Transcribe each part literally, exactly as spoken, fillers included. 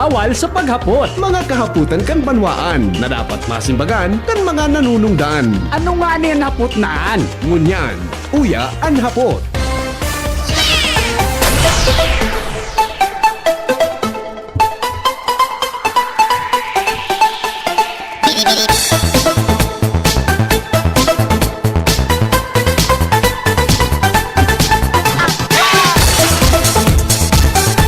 Awal sa paghapot. Mga kahapotan kan banwaan na dapat masimbagan kan mga nanunungdan. Ano nga ni an hapot na an? Ngunyan, uya an hapot.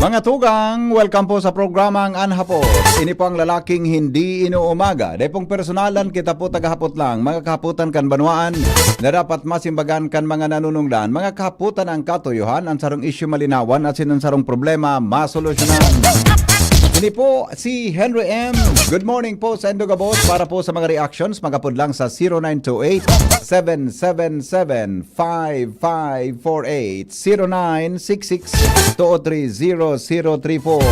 Mga tugang, welcome po sa programang An Hapot. Ini po ang lalaking hindi inuumaga. Dai pong personalan, kita po tagahapot lang. Mga kahapotan kan banwaan na dapat masimbagan kan mga nanunungdan. Mga kahapotan ang katuyohan, ang sarong isyu malinawan, asin ang sarong problema masolusyonan. Ini po si Henry M. Good morning po sa indo gabos. Para po sa mga reactions, mag-apod lang sa zero nine two eight, seven seven seven, five five four eight, zero nine six six, two three zero zero three four.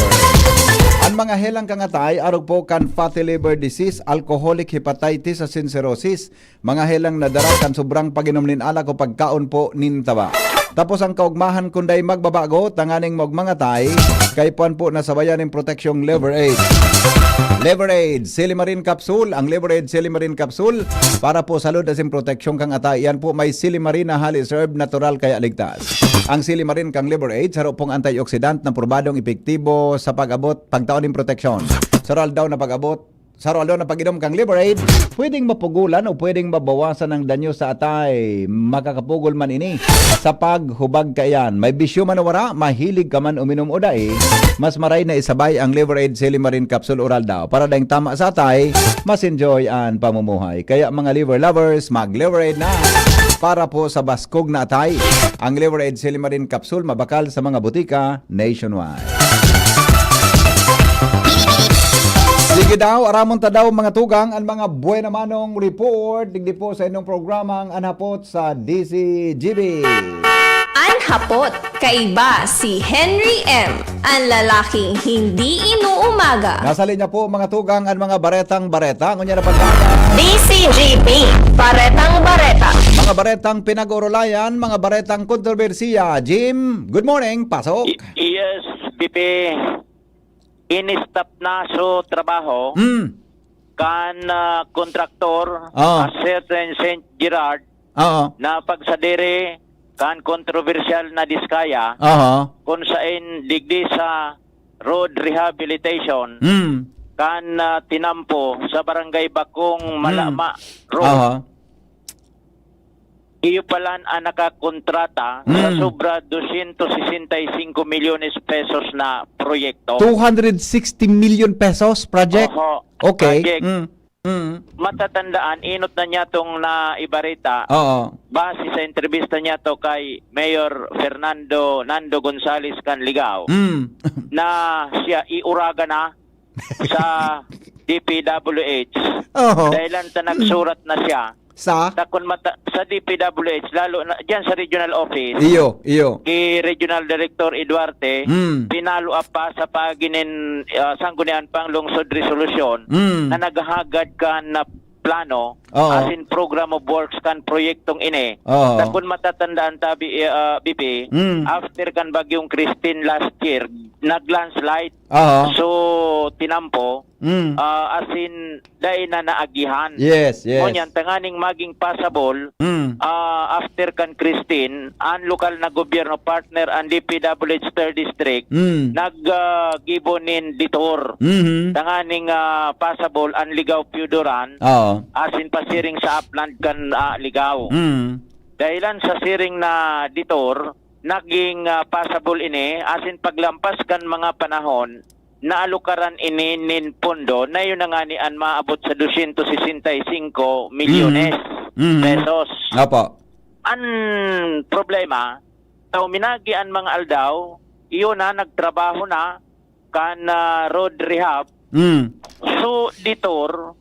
An mga helang kan atay, arog po kan fatty liver disease, alcoholic hepatitis asin cirrhosis, mga helang nadara kan sobrang pag-inom nin alak o pagkaon po nin taba. Tapos an kaogmahan kun dai magbabago, tanganing maogmang atay, kaipuhan po na sabayan nin proteksyong Liver Aid. Liver Aid, Silimarin Capsule. Ang Liver Aid Silimarin Capsule para po sa salud asin proteksyon kan atay. Yan po may silimarin na halis herb, natural kaya ligtas. Ang silimarin kan Liver Aid, saro pong antioxidant na probadong epektibo sa pag-abot, pagtao nin proteksyon. Saro aldaw na pag-abot, saro aldaw na pag-inom kan Liver Aid, pwedeng mapugulan o pwedeng mabawasan ang danyo sa atay. Makakapugol man ini sa paghubag kaiyan. May bisyo man o wara, mahilig ka man uminom o dai, mas maray na isabay ang Liver Aid Silimarin Capsule Oral daw. Para daing tama sa atay, mas enjoy an pamumuhay. Kaya mga liver lovers, mag-Liver Aid na! Para po sa baskog na atay, ang Liver Aid Silimarin Capsule mabakal sa mga butika nationwide. Sige daw, aramon ta daw, mga tugang, an mga buena manong report digdi po sa inyong programang An Hapot sa D C G B. An Hapot, kaiba si Henry M, an lalaking hindi inuumaga. Nasa linya po, mga tugang, an mga baretang bareta. Ngunyan na pagkaka- D C G B, baretang bareta. Mga baretang pinag-urulayan, mga baretang kontrobersiya. Jim, good morning, pasok. Y-, yes, B P. In-stop na so trabaho Hmm. kan, ah, kontraktor, Ah. a certain Saint Gerard, Oo. na pagsadiri kan kontrobersyal na diskaya, Aha. kung sain digdi sa road rehabilitation, Hmm. kan, ah, tinampo sa Barangay Bakong Hmm. Malama Road. Aha. Iyo palan ang nakakontrata sa Mm. sobra doscientos sesenta y cinco milyones pesos na proyekto. Two hundred sixty million pesos project? Oho, Okay. project. Mm. Mm. Matatandaan, inot na niya tong naibarita. Oo. Base sa entrevista niya to kay Mayor Fernando Nando Gonzales kan Ligao Mm. na siya iuraga na sa D P W H. Oho. Dahilan ta nagsurat na siya. Sa? Ta kun mata-, sa D P W H, lalo na dyan sa regional office, Iyo, iyo. ki Regional Director Eduarte, Mm. pinalo up pa sa paginin, ah, Sangguniang Panglungsod Resolusyon Mm. na naghahagad kan na plano, Oo. as in program of works kan proyektong ini. Oo. Ta kun matatandaan ta, bi-, ah, B P, Mm. after kan Bagyong Christine last year, nag-landslide. Oo. So, tinampo, Mm. ah, as in, dai na naagihan. Yes, yes. Ngunyan, tanganing maging passable, Mm. ah, after kan Christine, ang lokal na gobyerno partner, ang D P W H Third District, Mm. nag, ah, gibo nin detour. Mhm. Tanganing, ah, passable ang Ligao Pioduran, Oo. as in pasiring sa upland kan, ah, Ligao. Mm. Dahilan sa siring na detour, naging, ah, passable ini, as in paglampas kan mga panahon, naalukaran ini nin pondo na yun na nga ni an maabot sa doscientos sesenta y cinco milyones Mhm. Mhm. pesos. Opo. An problema, ta uminagi an mga aldaw, iyo na, nagtrabaho na kan, ah, road rehab. Mm. So, detour,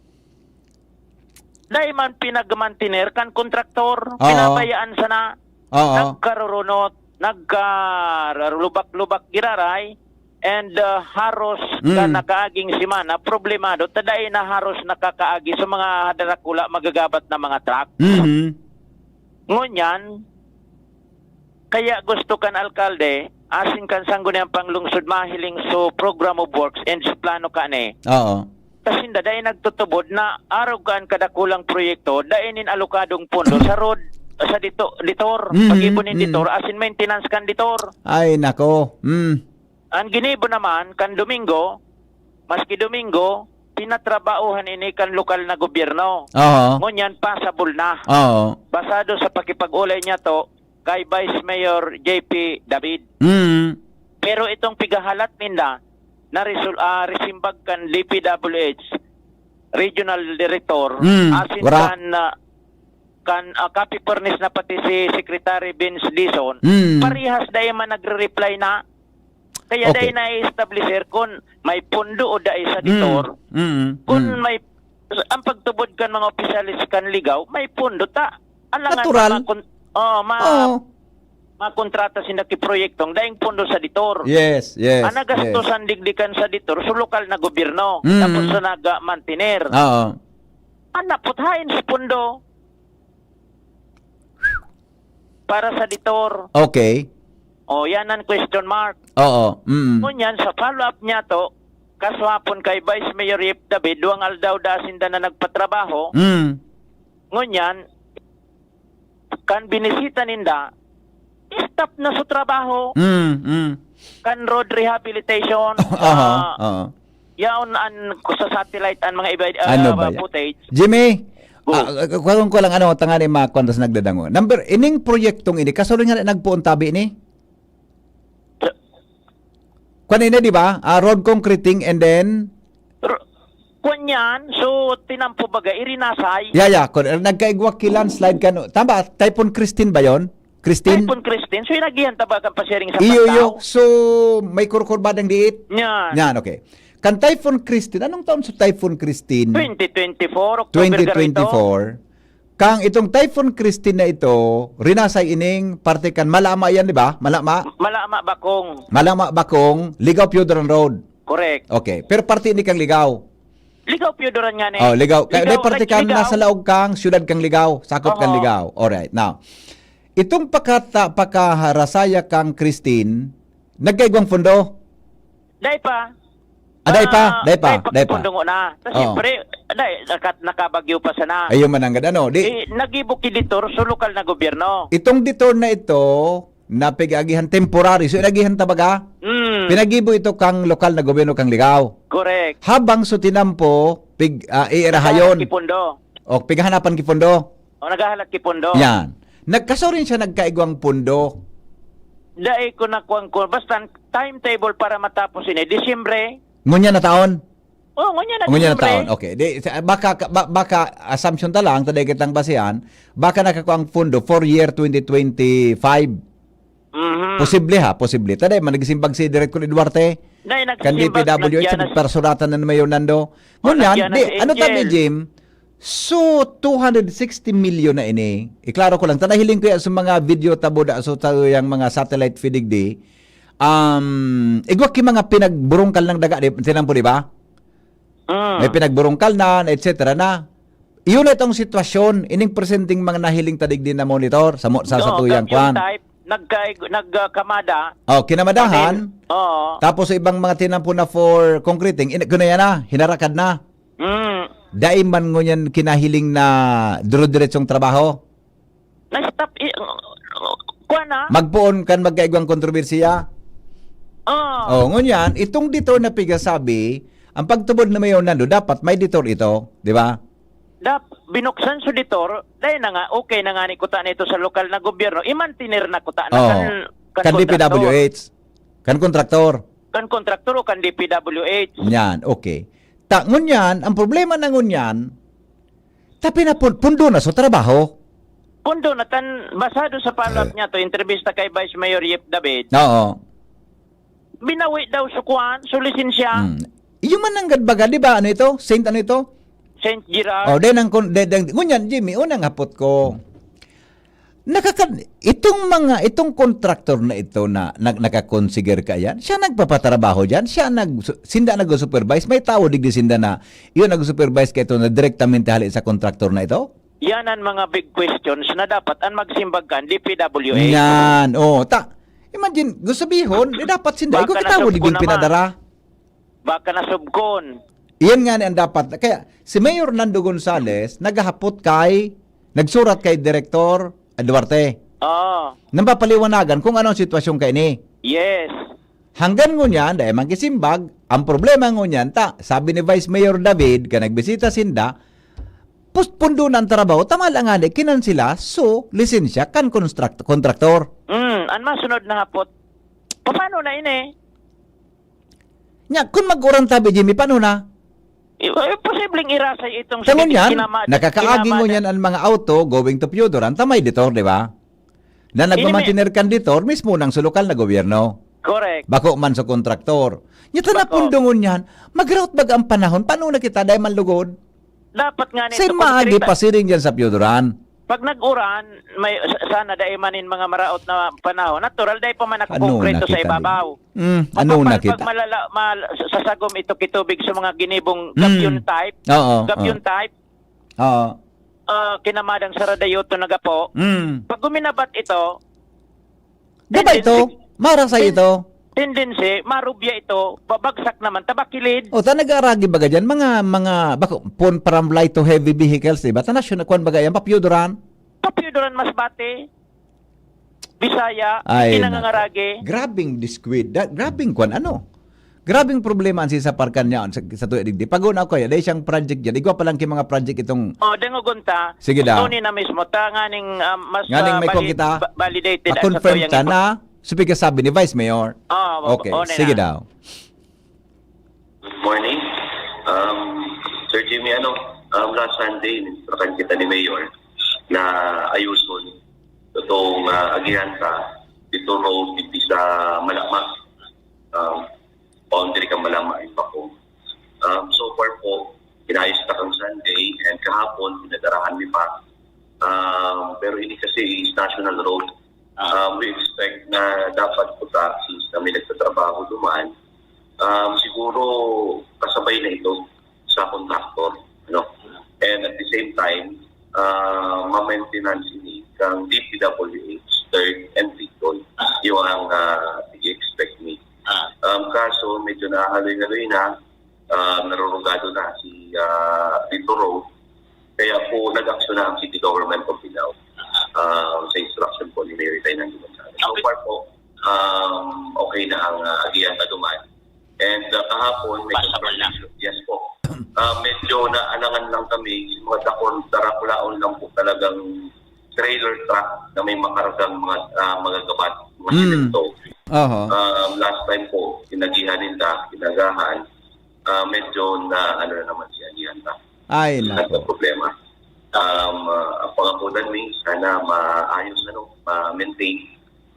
dai man pinagmantiner kan kontraktor, Oo. pinabayaan sana. Oo. Nagkarurunot, nagkarulubak-lubak giraray, and, ah, haros Mm. kan nakaaging semana, problemado, ta dai na haros nakakaagi sa mga hadarakula magagabat na mga truck. Mhm. Ngunyan, kaya gusto kan alkalde, asin kan Sangguniang Panglungsod mahiling so program of works and so plano kani. Oo. Ta sinda dai nagtutubod na arog kan kadakulang proyekto, dai nin alokadong pondo sa road, sa dito, ditor, Mhm, pag-ibo nin mhm. ditor, asin maintenance kan ditor. Ay, nako. Mm. Ang ginibo naman, kan Domingo, maski Domingo, pinatrabahohan ini kan lokal na gobyerno. Oo. Ngunyan, pasabol na. Oo. Basado sa pakipag-olay niya to kay Vice Mayor J P David. Mm. Pero itong pigahalat ninda, na resul-, ah, resimbag kan D P W H Regional Director, Mm, asin wara. kan, ah, kan, ah, copy furnace na pati si Secretary Vince Dizon, Mm. parehas dai man nagre-reply na. Kaya Okay. dai na-establish, sir, kun may pondo o dai sa Mm. ditor. Mm. Kun Mm. may, ang pagtubod kan mga opisyalis kan Ligaw, may pondo ta. Alangan Natural. makon-, oh, ma-, Oo. makontrata sinda ki proyektong daing pondo sa ditor. Yes, yes, Ang nagastosan yes. digdi kan sa ditor, so lokal na gobyerno. Mm. Tapos sa naga-mantener. Oo. Ang naputhain sa pondo. Para sa ditor. Okay. O, yan ang question mark. Oo. Mm. Ngunyan, sa follow-up niya to, kaswapon kay Vice Mayor Yip David, duwang aldaw da sinda na nagpatrabaho. Mm. Ngunyan, kan binisita ninda, stop na sa trabaho. Mm, mm. Kan road rehabilitation, Aha, ah, oo. yaon an, sa satellite an mga iba, ah, Ano ba yan? footage. Jimmy, Oh. ah, ah, kuwang ko lang, ano, tangani mga kwantas nagdadangon. Number, ining proyektong ini, kasulod nga nagpoon tabi ni? Sa- Kwan ini, di ba? Ah, road concreting and then R-, kwan yan, so tinampo baga, irinasay. Yeah, yeah. Kun, nagkaigwa ki landslide kan, tama, Typhoon Christine ba yon? Christine? Typhoon Christine, so inagihan ta ba kan pasiring sa Iyo, iyo. pagtao? So, may kurkurbadang diit? Yan. Yan, okay. Kan Typhoon Christine, anong taon sa Typhoon Christine? Twenty twenty-four, October Twenty twenty-four. Kang itong Typhoon Christine na ito, rinasay ining parte kan Malama yan, di ba? Malama? Malama Bakong. Malama Bakong, Ligao Pioduran Road. Correct. Okay. Pero parte ini kang Ligao. Ligao Pioduran nga ni. Oh, Ligao. Kaya Ligao, may parte like, kang Ligao. nasa laog kang siyudad kang Ligao, sakop kang Oo. Ligao. Alright. Now, itong pakata-, pakaharasaya kang Christine, nagkaigwang pondo? Dai pa. Ah, dai pa, Ah, dai pa, dai pa dai pa. pagpundungo na. Tas Oo. siyempre, dai, nakat-, nakabagyo pa sana. Ayun man ang gad-, ano, di Eh, nagibo ki ditor sa lokal na gobyerno. Itong ditor na ito, na pig-agihan temporary. So, inagihan ta baga? Mm. Pinagibo ito kang lokal na gobyerno kang Ligao. Correct. Habang so tinampo, pig-, ah, iirahayon. Naghahalat ki pondo. O, pighahanapan ki pondo. O, naghahalat ki pondo. Yan. Nagkasurin siya, nagkaigwang pondo. Dai ko nakuan ko. Basta ang timetable para matapos ini, Disyembre. Ngunyan na taon? Oh, ngunyan na Ngunyan na Disyembre. taon. Okay. Di, sa, baka, ba-, baka assumption ta lang, ta dai kitang basehan, baka nakakuha ang pondo for year twenty twenty-five. Mhm. Posible ha, posible. Ta dai man nagsimbag si Direk Col Duarte. Dai Kan nagsimbag, D P W H, nagyanas. nagparsuratan na ni Mayor Nando. Oh, Ngunyan, nagyanas di, si ano tabi, Angel. Jim? So, two hundred sixty million na ini. Iklaro ko lang. Ta nahiling ko yan sa mga video tabo da, so, sa yang mga satellite feed digdi. Um, igwa ki mga pinagburungkal ng daga, di, tinampo, di ba? Mm. May pinagburungkal na, et cetera na. Iyon na itong sitwasyon, ining presenteng mga nahiling ta digdi na monitor sa mo-, sa, sa Oo, tuyang kang kwan. Type, nagka-, nagkamada. Oh, kinamadahan. Amin, oo. Tapos sa ibang mga tinampo na for concreting, in-, kuno yan na, hinarakad na. Mm. Dai man ngunyan kinahiling na duro-diretsong trabaho. Na-stop, i-, kuwan na. Magpoon kan magkaigwang kontrobersiya. Ah. Oh, ngunyan, itong ditor na pigasabi, ang pagtubod na mayon nando, dapat may ditor ito, di ba? Dap-, binuksan sa ditor, dahil na nga, okay na nga ni kuta na ito sa lokal na gobyerno, imantener na kuta na Oh. kan, kan Kan kontraktor. D P W H. Kan kontraktor. Kan kontraktor o kan D P W H. Yan, okay. Ta, ngunyan, ang problema na ngunyan, ta pinapun-, pundo na sa trabaho. Pundo na tan, basado sa follow-up Eh. niya to, entrevista kay Vice Mayor Yip David. Oo. Binawi daw sa kuwan, sa lisensya. Hmm. Iyo man ang gadbaga, di ba? Ano ito? Saint ano ito? Saint Gerard. Oh, then ang kun-, de-, de-, ngunyan, Jimmy, unang hapot ko. Nakaka-, itong mga, itong kontraktor na ito na nag-, nakakonsiger ka yan, siya nagpapatrabaho dyan, siya nag-, sinda nag-supervise, may tao digdi sinda na, yun nag-supervise ka ito na direktamente hali sa kontraktor na ito? Yan ang mga big questions na dapat ang magsimbag kan D P W H. Yan, oh, ta-, Imagine, gusto sabihon, di dapat sinda. Baka Igwa kita mo, di nasubko din naman. Pinadara. Baka nasubkon. Iyan nga ni ang dapat. Kaya, si Mayor Nando Gonzales, naghahapot kay, nagsurat kay Direktor Duarte. Oo. Nang papaliwanagan kung ano ang sitwasyon kaini. Yes. Hanggang ngunyan, dahil man gisimbag, ang problema ngunyan, ta, sabi ni Vice Mayor David, ka nagbisita sinda, postpondo na ang trabaho, tama lang nga ni, kinansela, so, lisensya kan construct, kontraktor. Mm, ang masunod na hapot, paano na ini? Nya, kung mag-uran tabi, Jimmy, paano na? Eh, eh, posibleng irasay itong Sa ngunyan, kinama- nakakaaging kinamada. Ngunyan ang mga auto going to Pioduran, tamay dito, di ba? Na Ini may nagmamantener kan dito, mismo nang sa lokal na gobyerno. Correct. Bako man sa kontraktor. Nya ta Bako. Napundungon yan, mag-route baga ang panahon, paano na kita dahil manlugod? Dapat nga Sa nito, maagi kontrita- pasiring dyan sa Pioduran. Pag nag-uran, may sa- sana dai man in mga maraot na panahon. Natural, dai pa man Ano nakukongkreto na sa kita, ibabaw. Mm, ano Kapag, na kita? Pag malala, mal, sasagom ito kitubig sa mga ginibong Mm. gabyon type. Oo, Gabyon oo. Type. Oo. Ah, kinamadang saradayoto nagapo. Mm. Pag guminabat ito, Gabay ito, tendency- marasay ten- ito. Tendency, marubya ito, babagsak naman, tabakilid. O, ta nag-aaragi baga dyan, mga, mga, bako, pon from light to heavy vehicles, di ba? Ta nasyon na kwan baga yan, papyuduran. Papyuduran mas bati. Bisaya, Ay, pinangangaragi. Nako. Grabing disquid. Da, grabing kwan, ano? Grabing problema ang sisaparkan niya sa, sa tuya digdi. Pag-una ko yan, dahil siyang project dyan. Igwa pa lang ki mga project itong Oh, dangogon ta. Sige daw. Tony na mismo. Ta nganing, ah, mas, Nganing ah, may kwan valid-, kita? Ba-, validated ang Pa-confirm satuyan ta info- na? Sabi ka sabi ni Vice Mayor. Ah, Okay, oo, sige na. Daw. Good morning. Um, Sir Jimmy, ano, um, last Sunday, ininstructan kita ni Mayor na ayuson itong, ah, agihan ta, ito road dito sa Malama. Um, boundary kan Malama and Bacong. Um, so far po, inayos na kang Sunday and kahapon, pinadarahan mi pa. Um, pero ini kasi is national road. Ah. Um, we expect na dapat po ta, since na may nagtatrabaho duman, um, siguro kasabay na ito sa contractor, ano? And at the same time, ah, ma-maintenance ini kang D P W H third and Bicol. Yung ang, ah, i-expect ni. Ah. Um, kaso, medyo nahaloy-haloy na, ah, narurugado na si, ah, Lito Road. Kaya po, nag-aksyon na ang City Government of Bilao, ah, sa instruction po ni Mayor Reynold Gonzalez. So Okay. Far po, um, okay na ang, ah, agihan na duman. And, ah, kahapon, may Passable na. Confirmation. Yes po. Ah, medyo naalangan lang kami, yung mga dakon, darakulaon lang po talagang trailer truck na may makargang mga, ah, mga gabat, mga Mm. Simento. Aha. Um, last time po, inagihan ninda, inagahan, ah, medyo na, ano na naman si agihan na. Ay, nako. Problema. Um, ah, ang pangakunan mi, sana maayos, ano, ma-maintain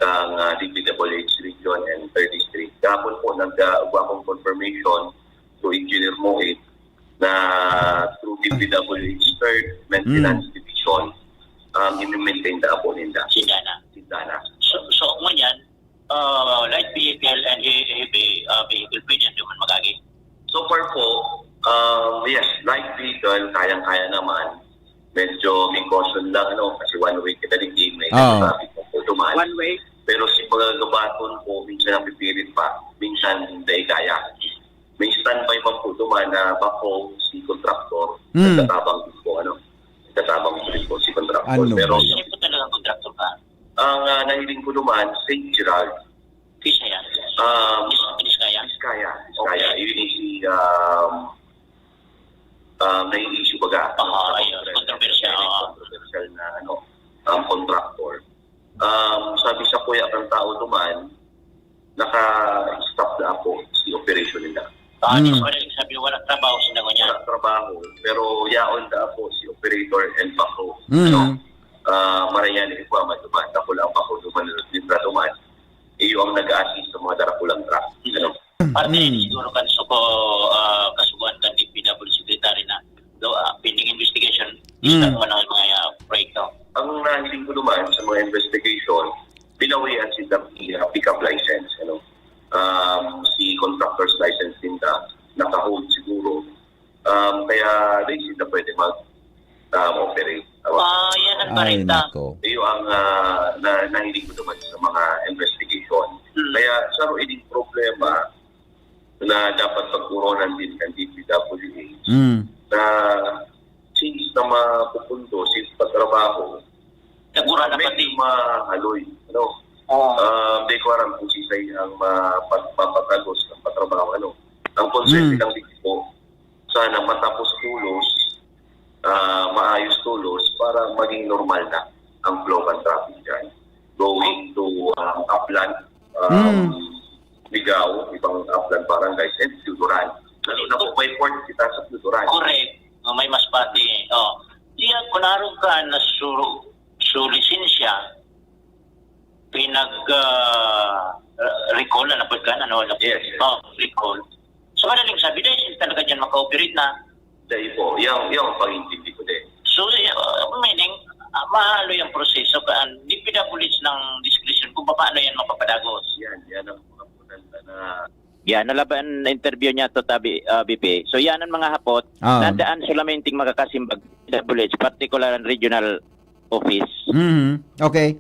ang, ah, D P W H region and third district. Kahapon po, nag-, ah, ugwa akong confirmation to Engineer Moe na through D P W H third Maintenance Mm. Division, um, i-maintain na po ninda. Sindana. Sindana. So, so, ngunyan, ah, light vehicle and he-, heavy, ah, vehicle, pwede yan naman mag-agi? So far po, um, yes, light vehicle, kayang-kaya naman. Medyo may caution lang, ano, kasi one way kita digdi, may Oo. Traffic po duman. One way? Pero si mga gabaton po, minsan napipilit pa, minsan hindi kaya. May standby man po duman na backhoe si contractor, Mm. Nagtatabang din po, ano, nagtatabang din po si contractor. Ano Pero ba yan? Sino po talagang contractor ka? Ang, ah, nahiling ko duman, Saint Gerard. Kisa yan? Um, Kisa, Kisa yan? Kisa, Kisa. Okay. Yun yung si, um, um, nai-issue baga. Ah, ayun. Controversial, oo. Controversial na, ano, um, contractor. Um, sabi sa kuya ng tao duman, naka-stop na ako si operation nila. Ah, Hmm. Di ko alam, sabi, wala trabaho sila ngunyan. Wala trabaho, pero yaon na ako si operator and backhoe. Hmm. Ano? Ah, marayan ni Ikuama duman, ako lang backhoe duman, libre duman. Iyo ang nag-a-assist sa mga darakulang truck. Ano? Parte Hmm. Siguro kan suko, ah, kasugoan kan D P W secretary na do, ah, pending investigation, Hmm. Start mo lang ang mga, ah, proyekto. Ang nahiling ko naman sa mga investigation, pinawian si Dapia pickup license, ano? Um, si contractor's license din na naka-hold siguro. Um, kaya they should na pwede mag, um, operate. Ano? Ah, yan ang Ay, barita. Nako. Iyo ang, ah, na, nahiling ko naman sa mga investigation. Kaya sa ining problema na dapat pagkuronan din ng D P W H Mm. na since na mapupundo, since patrabaho, Nagmura na medyo pati. Mahaloy. Ano? Oo. Ah, di ko alam kung sisay ang mapag-, mapatagos ng patrabaho. Ano? Ang concern Mm. lang dito, sana matapos tulos, ah, maayos tulos para maging normal na ang flow ng traffic dyan. Going to, ah, Aplan, um, Mm. Ligao, ibang Aplan barangays, and Tuturan. Lalo na kung may port kita sa Tuturan. Correct. Oh, may mas pati. Oh. Diya, kung naroon ka na su-, su lisensya, pinag, ah, recall na napod ka, ano, na Yes, yes. Oh, recall. So, madaling sabi, dahil sila talaga dyan maka-operate na. Dahil po, yung, yung pag-intindi ko din. So, y-, uh, meaning, ah, mahalo yung proseso, ka, ang D P W H ng discretion kung paano yan mapapadagos. Yan, yan ang mga punanta na Yan, nalaban interview niya to, tabi, ah, B P. So, yan ang mga hapot Ah. na daan solamente makakasimbag D P W H, particular ang regional office. Mhm. Okay.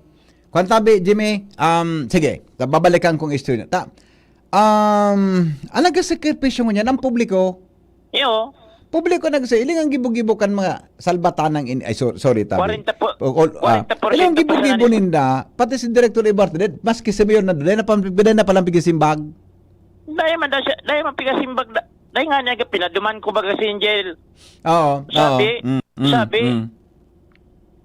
Kwan tabi, Jimmy, um, sige, babalikan kong istorya. Ta, um, ang nagsasakripisyo ngunyan, ang publiko. Iyo. Publiko nagsailing ang gibo-gibo kan mga salbatanang in-, ay, so-, sorry, tabi. Kwarenta po, O, o, ah, kwarenta porsyento ilang gibo-gibo personality. Ninda, pati si Director Ibarte, maski si Mayor na doon, na pam-, na palang pigisimbag. Dahil man, dahil siya, dahil man pigasimbag, da-, dahil nga niya, pinaduman ko baga si Angel. Oo, Sabi, oo. Mm, mm, sabi, mm.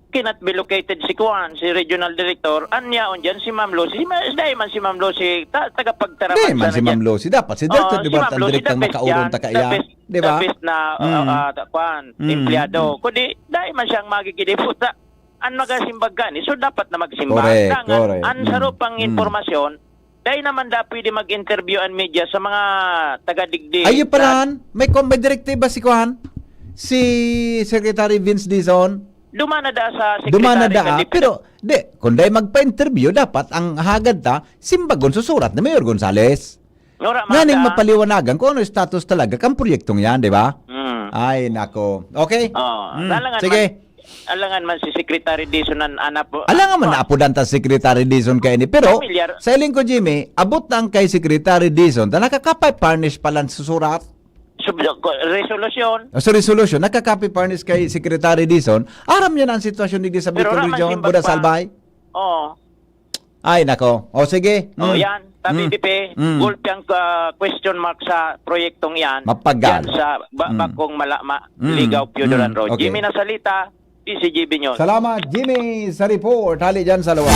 Cannot be located si Kuan, si Regional Director. An yaon dyan, si Ma'am Lucy. Si Ma-, dahil man si Ma'am Lucy, ta-, tagapagtaraman Dahil man sana si Ma'am dyan. Lucy. Dapat si Oo, Director si Libertad Ma'am Lucy, Directang the best makauron dyan. ta kaya. The best, Di ba? the best na, Mm. uh, uh, ta-, kuan, Mm. empleyado. Kundi, dahil man siyang magigidibuta. An magasimbag gani, so dapat na magsimbag. Correct, Dangan, correct. an Mm. sarupang Mm. impormasyon, dahil naman da pwede mag-interview ang media sa mga taga-digdi. Ayun pala, may, may direktiba si Kuan, si Secretary Vince Dizon. Dumana da sa Dumana Secretary da, Candide. Pero, di, kung dahil magpa-interview, dapat ang hagad ta, simbagon susurat ni Mayor Gonzales. Nganing mapaliwanagan kung ano status talaga kan proyektong yan, di ba? Mm. Ay, nako. Okay? Oh, Mm, alangan sige. man, alangan man si Secretary Dizon an, anap-, Alangan man anap-, naapodan ta Secretary Dizon kaini. Pero, Familiar. sa hiling ko, Jimmy, abot na ang kay Secretary Dizon, ta nakakapay furnish pa lang susurat. Sub-, ko-, resolution. O, sa resolution, nakakapay furnish kay Secretary Dizon, aram niya na ang sitwasyon digdi sa Pero Bicol raman Region, simbag Buda pa. Salbay. Oo. Ay, nako. O, sige. Oh, Mm. yan. Sabi, Mm. Pipe, Mm. gulpi ang, ah, question mark sa proyektong yan. Mapagal. Yan sa ba-, Mm. Bakong Mala-, Ma-, Mm. Ligaw, Pioduran Mm. Road. Okay. Jimmy Nasalita, D C G B News. Salamat, Jimmy, sa report. Hali dyan sa luwa.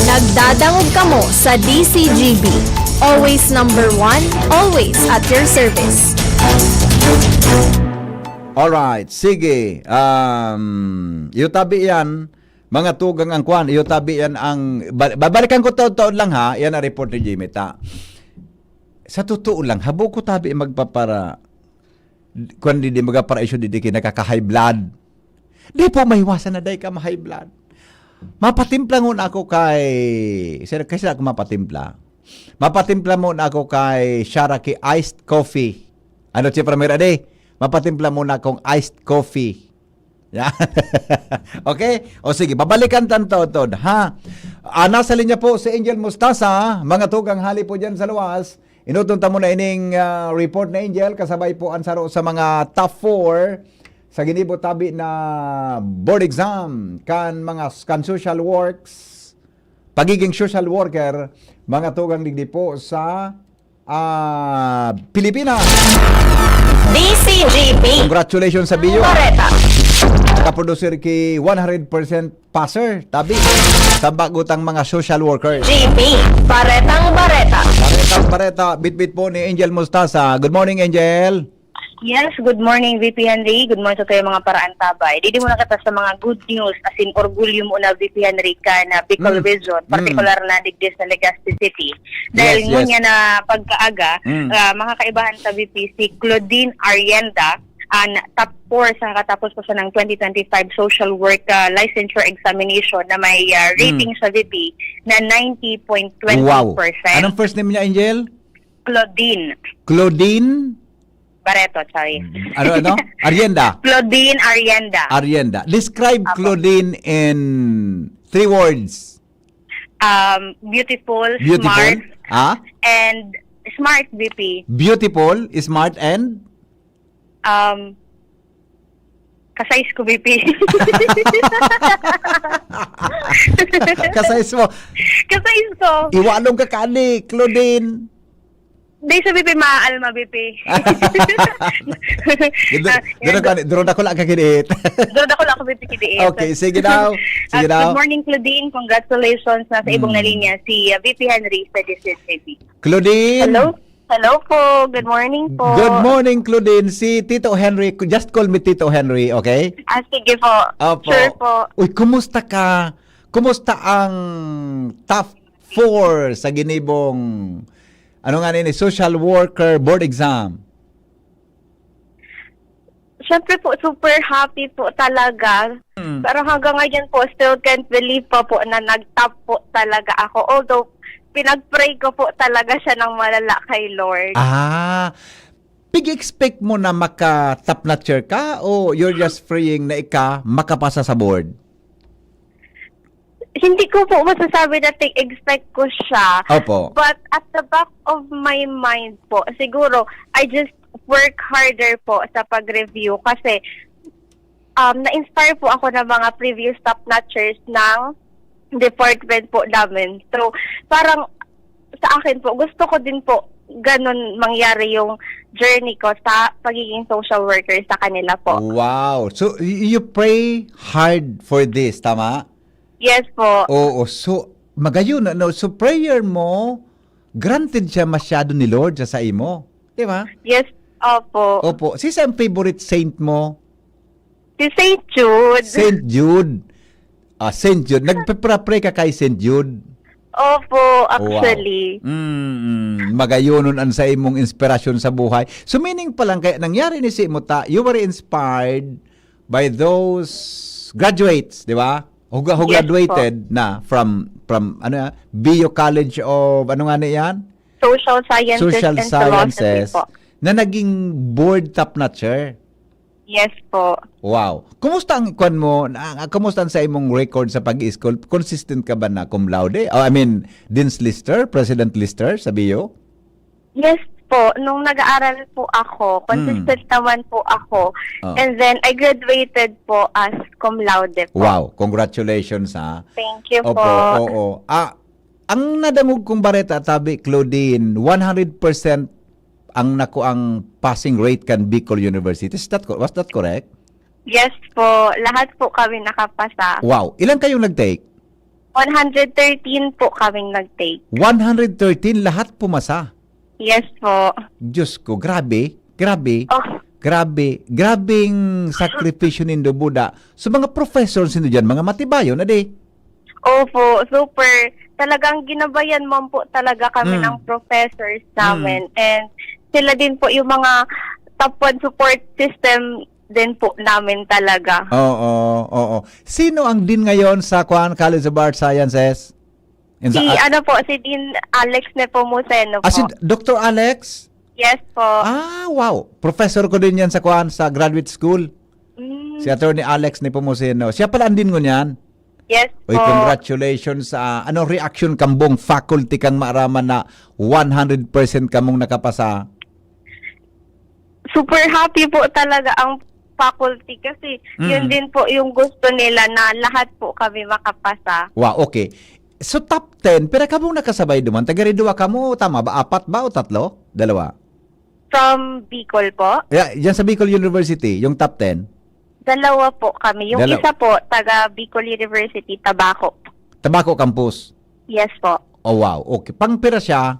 Nagdadangog kamo sa D C G B. Always number one, always at your service. Alright, sige. Um, iyo tabi yan, mga tugang ang kwan, iyo tabi yan ang, ba-, babalikan ko taon-taon lang ha, yan ang report ni Jimmy, ta. Sa totoo lang, habo ko tabi magpapara-, kwan di, di magpapara-issue di, di kayo nakaka-high blood. Di po maiwasan na dahil ka ma-high blood. Mapatimpla ngun ako kay, sir, kasi ako mapatimpla. Mapatimpla muna ako kay Sharaki Iced Coffee. Ano, Chief Ramir Ade? Mapatimpla muna akong iced coffee. Yan. Okay? O sige, babalikan tan taon-taon, ha? Ah, nasa linya po si Angel Mustasa, mga tugang hali po dyan sa luwas. Inuton ta muna ining, ah, report na Angel, kasabay po ang saro sa mga top four sa ginibo tabi na board exam kan mga s-, kan social works, pagiging social worker, mga tugang digdi po sa, ah, Pilipinas. D C G P. Congratulations sa biyo. Bareta. Kaprodusir ki one hundred percent passer, tabi. Sa bagutang mga social workers. G P. Baretang Bareta. Baretang Bareta, bitbit po ni Angel Mustasa. Good morning, Angel. Yes, good morning, V P Henry. Good morning sa tayo mga paraantabay. Didi muna kita sa mga good news, as in orgulyo mo na, V P Henry, ka na Bicol Mm. Region, Mm. particular na digdi sa Legazpi City. Dahil Yes, yes. ngunyan na pagkaaga, Mm. ah, mga kaibahan sa V P, si Claudine Arienda, ang top four sa katapos po siya ng twenty twenty-five social work, ah, licensure examination na may, ah, Mm. rating sa V P na ninety point twenty percent. Wow. Anong first name niya, Angel? Claudine. Claudine? Barreto, sorry. Ano, ano? Arienda? Claudine Arienda. Arienda. Describe Apo. Claudine in Three words. Um, beautiful, Beautiful. smart, Ah? and smart, V P. Beautiful, smart, and Um, kasais ko, V P. Kasais mo. Kasais ko. Iwalong ka kani, Claudine. Di sa V P, maaalma, V P. Dito, dito ka, dito na ko lang kakinit. Doon ako lang ako, V P, kidiit. Okay, sige daw. Sige At daw. Good morning, Claudine. Congratulations. Nasa ibong Hmm. na linya si uh, V P Henry sa D C S V P. Claudine. Hello? Hello po. Good morning po. Good morning, Claudine. Si Tito Henry. Just call me Tito Henry, okay? Ah, sige po. Opo. Sure po. Uy, kumusta ka? Kumusta ang top four sa ginibong, ano nga nini, social worker board exam? Siyempre po, super happy po talaga. Mm. Pero hanggang ngayon po, still can't believe pa po na nag-top po talaga ako. Although, pinag-pray ko po talaga siya ng malala kay Lord. Ah, pig-expect mo na maka-top notcher ka o you're just praying na ika makapasa sa board? Hindi ko po masasabi na pig-expect ko siya. Opo. But at the back of my mind po, siguro, I just work harder po sa pag-review kasi um, na-inspire po ako ng mga previous top notchers ng department po namin. So, parang sa akin po, gusto ko din po ganun mangyari yung journey ko sa pagiging social worker sa kanila po. Wow. So, y- you pray hard for this, tama? Yes po. Oo. So, magayon, ano? So, prayer mo, granted siya masyado ni Lord sa, sa imo. Di ba? Yes, opo. Opo. Si ang favorite saint mo? Si Saint Jude. Saint Jude. Ah, Saint Jude. Nagpapray ka kay Saint Jude? Opo, actually. Mm, mm. Magayonon an sa imong inspirasyon sa buhay. So, meaning pa lang, kaya nangyari ni si mo ta, you were inspired by those graduates, di ba? Who, gra- who Yes, graduated na from, from, ano yan? B U College of, ano nga na yan? Social Sciences Social and Sciences Philosophy po. Na naging board top notcher. Yes po. Wow. Kumusta ang kwan mo? Na, kumusta ang sa imong record sa pag-school? Consistent ka ba na cum laude? Oh, I mean, Dean's Lister, President Lister sa B U? Yes po. Nung nag-aaral po ako, consistent naman po ako. Oh. And then, I graduated po as cum laude po. Wow, congratulations ha. Thank you Opo, po. Oo. Ah, ang nadangog kong bareta, tabi, Claudine, one hundred percent ang nakuang passing rate kan Bicol University. Is that co- was that correct? Yes po. Lahat po kami nakapasa. Wow. Ilan kayong nag-take? One hundred thirteen po kaming nag-take. One hundred thirteen, lahat pumasa. Yes po. Diyos ko, grabe. Grabe. Oh, Grabe. Grabing sakripisyo nindo, buda. So, mga professors nindo dyan, mga matibayo na di. Opo, super. Talagang ginabayan man po talaga kami Mm. ng professors namin. And sila din po yung mga top one support system din po namin talaga. Oo, oo. Sino ang dean ngayon sa Kuan College of Arts Sciences? In Si sa- ano po, si Dean Alex Nepomuceno po. Ah, si Doctor Alex? Yes po. Ah, wow. Professor ko din yan sa Kuan, sa graduate school. Mm, Si Attorney Alex Nepomuceno. Siya pala ang dean ngunyan. yes Uy, po. Congratulations sa, ano, reaction kang buong faculty kang maaraman na one hundred percent kamong nakapasa? Super happy po talaga ang faculty kasi Mm. yun din po yung gusto nila na lahat po kami makapasa. Wow, okay. So top ten, pero kamong nakasabay duman, taga Ridua kamo, tama ba? Apat ba o tatlo? Dalawa? From Bicol po, Yeah, yan sa Bicol University, yung top ten. Dalawa po kami. Yung Dalawa. Isa po, taga Bicol University, Tabaco. Tabaco Campus. Yes po. Oh, wow. Okay. Pangpira siya?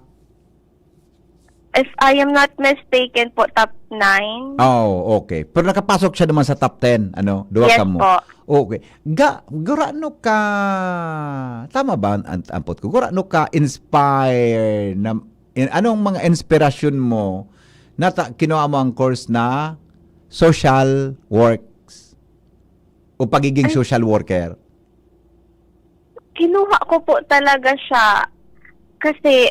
If I am not mistaken po, top nine. Oh, okay. Pero nakapasok siya naman sa top ten, ano? Duwa Yes ka mo. Po. Okay. Ga, gurano ka, tama ba ang, ang ampot ko? Gurano ka inspire na, in, anong mga inspirasyon mo na ta, kinuha mo ang course na social works o pagiging Ay. Social worker? Kinuha ko po talaga siya kasi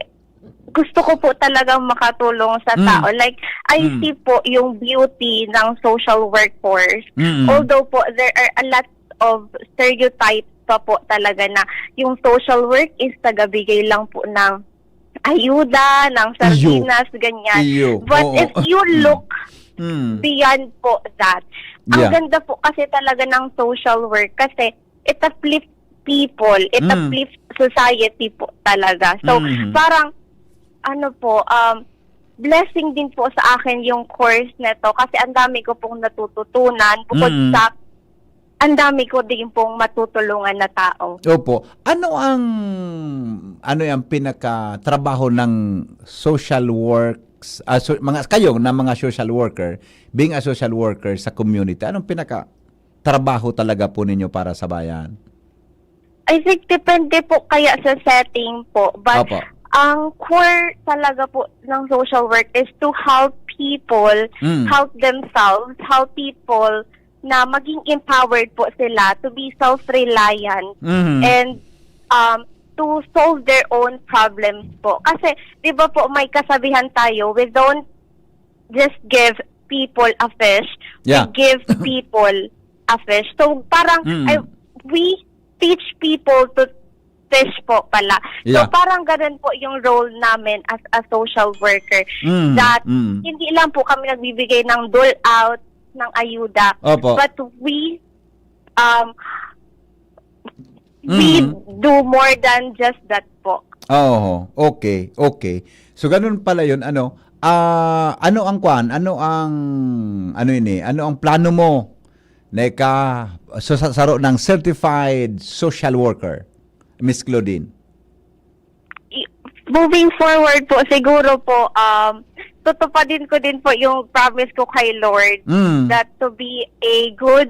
gusto ko po talagang makatulong sa Mm. tao. Like, I Mm. see po yung beauty ng social workforce. Mm-mm. Although po, there are a lot of stereotypes pa po talaga na yung social work is tagabigay lang po ng ayuda, ng Iyo. sardinas, ganyan. Iyo. But Oo. if you look Mm. beyond po that, ang Yeah. ganda po kasi talaga ng social work kasi it uplifts people, it Mm. uplifts society po talaga. So, Mhm. parang, ano po, um, blessing din po sa akin yung course na 'to kasi ang dami ko pong natututunan bukod Mm. sa ang dami ko din pong matutulungan na tao. Opo. Ano ang, ano yang pinakatrabaho ng social works, ah, so mga kayo na mga social worker, being a social worker sa community, anong pinakatrabaho talaga po ninyo para sa bayan? I think depende po kaya sa setting po, but Opo. ang core talaga po ng social work is to help people Mm. help themselves, help people na maging empowered po sila to be self-reliant Mhm. and, um, to solve their own problems po. Kasi, 'di ba po, may kasabihan tayo, "We don't just give people a fish, Yeah. we give people a fish." So, parang, Mm. I, we teach people to fish po pala. So, Yeah. parang ganun po yung role namin as a social worker. Mm, That mm. hindi lang po kami nagbibigay ng dole out, ng ayuda, Opo. but we, um, we Mm. do more than just that po. Oo, okay, okay. So, ganun pala yun, ano, ah, ano ang kwan? Ano ang, ano ini? Ano ang plano mo na ika, so, sa saro ng certified social worker, Miss Claudine? I-, moving forward po, siguro po, um, tutupadin ko din po yung promise ko kay Lord Mm. that to be a good,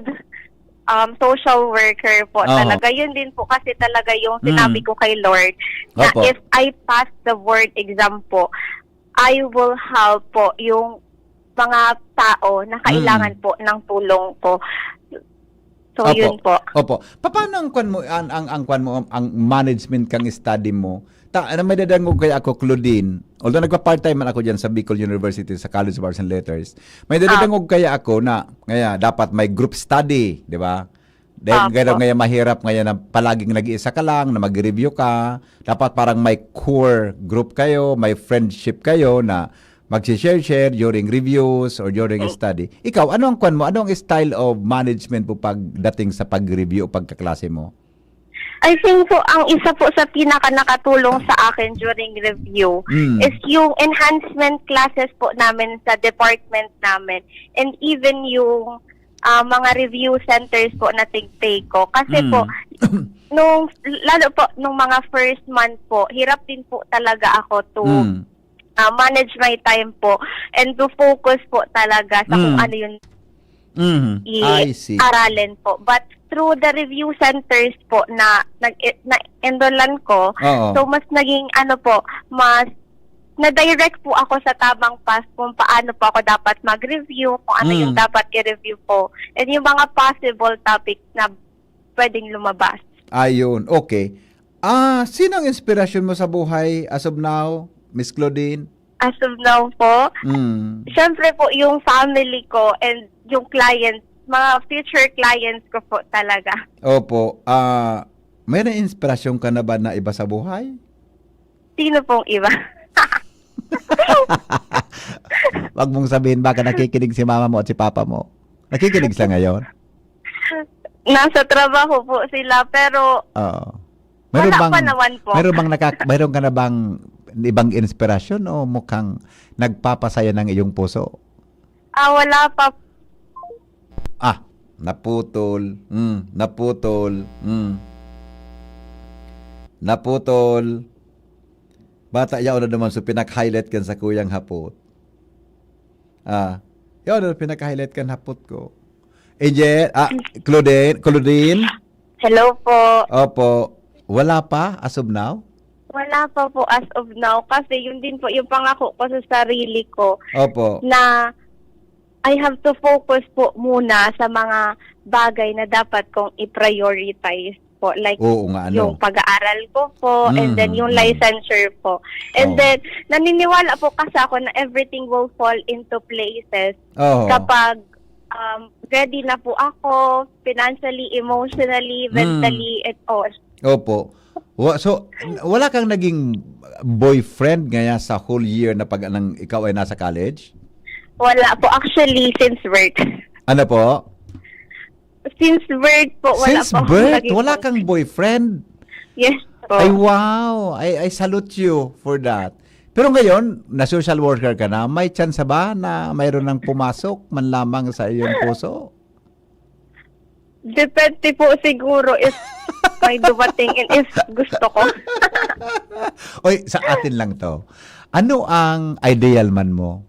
um, social worker po Oo. talaga. Yun din po kasi talaga yung Mm. sinabi ko kay Lord na Opo. if I pass the board exam po, I will help po yung mga tao na kailangan Mm. po ng tulong ko. So, Opo. yun po. Opo. Papaano ang kwan mo, ang, ang, ang kwan mo, ang, ang management kang study mo? Ta, ano, may dadangog kaya ako, Claudine? Although nagpa-part-time man ako dyan sa Bicol University, sa College of Arts and Letters, may Opo. dadangog kaya ako na, kaya dapat may group study, di ba? Dahil Opo. gano'n ngayon mahirap ngayon na palaging nag-iisa ka lang, na mag-review ka. Dapat parang may core group kayo, may friendship kayo na magsi-share-share during reviews or during Mm. study. Ikaw, ano ang kwan mo? Ano ang style of management mo pagdating sa pag-review o pagkaklase mo? I think po, ang isa po sa pinaka nakatulong sa akin during review Mm. is yung enhancement classes po namin sa department namin and even yung, ah, mga review centers po na tig-take ko. Kasi Mm. po, nung, lalo po nung mga first month po, hirap din po talaga ako to, Mm. ah, manage my time po and to focus po talaga sa kung Mm. ano yung Mhm. I see. i-aralin po. But through the review centers po na nag-, na-enrollan ko, Oo. so mas naging ano po, mas na-direct po ako sa tamang path kung paano po ako dapat mag-review, kung ano yung Mm. dapat i-review po, and yung mga possible topics na pwedeng lumabas. Ayun, okay. Ah, sino ang inspirasyon mo sa buhay as of now, Miss Claudine? As of now po, Mm. syempre po yung family ko and yung clients, mga future clients ko po talaga. Opo. Ah, may na-inspirasyon ka na ba na iba sa buhay? Sino pong iba? Wag mong sabihin, baka nakikinig si mama mo at si papa mo. Nakikinig sila ngayon? Nasa trabaho po sila, pero Oo. Meron Wala bang, pa naman po. meron bang nakak-, meron ka na bang ibang inspirasyon o mukhang nagpapasaya ng iyong puso? Ah, wala pa. Ah, naputol. Mm, naputol. Mm. Naputol. Bata yaon na naman, so pinaka-highlight kan sa kuyang hapot. Ah, yaon na pinaka-highlight kan hapot ko. Angel, ah, Claudine, Claudine? Hello po. Opo. Wala pa, as of now? Wala pa po as of now kasi yun din po yung pangako ko sa sarili ko Opo. na I have to focus po muna sa mga bagay na dapat kong i-prioritize po. Like, Oo nga, ano? yung pag-aaral ko po, and then Mhm, yung mhm. licensure po. And Oo. then, naniniwala po kasi ako na everything will fall into places Oo. kapag um, ready na po ako financially, emotionally, Hmm. mentally, and all. Opo. Wa- so, wala kang naging boyfriend ngaya sa whole year na pag nang ikaw ay nasa college? Wala po. Actually, since birth. Ano po? Since birth po, wala Since po akong birth, naging wala boyfriend. Kang boyfriend? Yes po. Ay, wow! I, I salute you for that. Pero ngayon, na social worker ka na, may tsansa ba na mayroon nang pumasok man lamang sa iyong puso? Depende po siguro if may dumating and if gusto ko. Oy, sa atin lang to. Ano ang ideal man mo?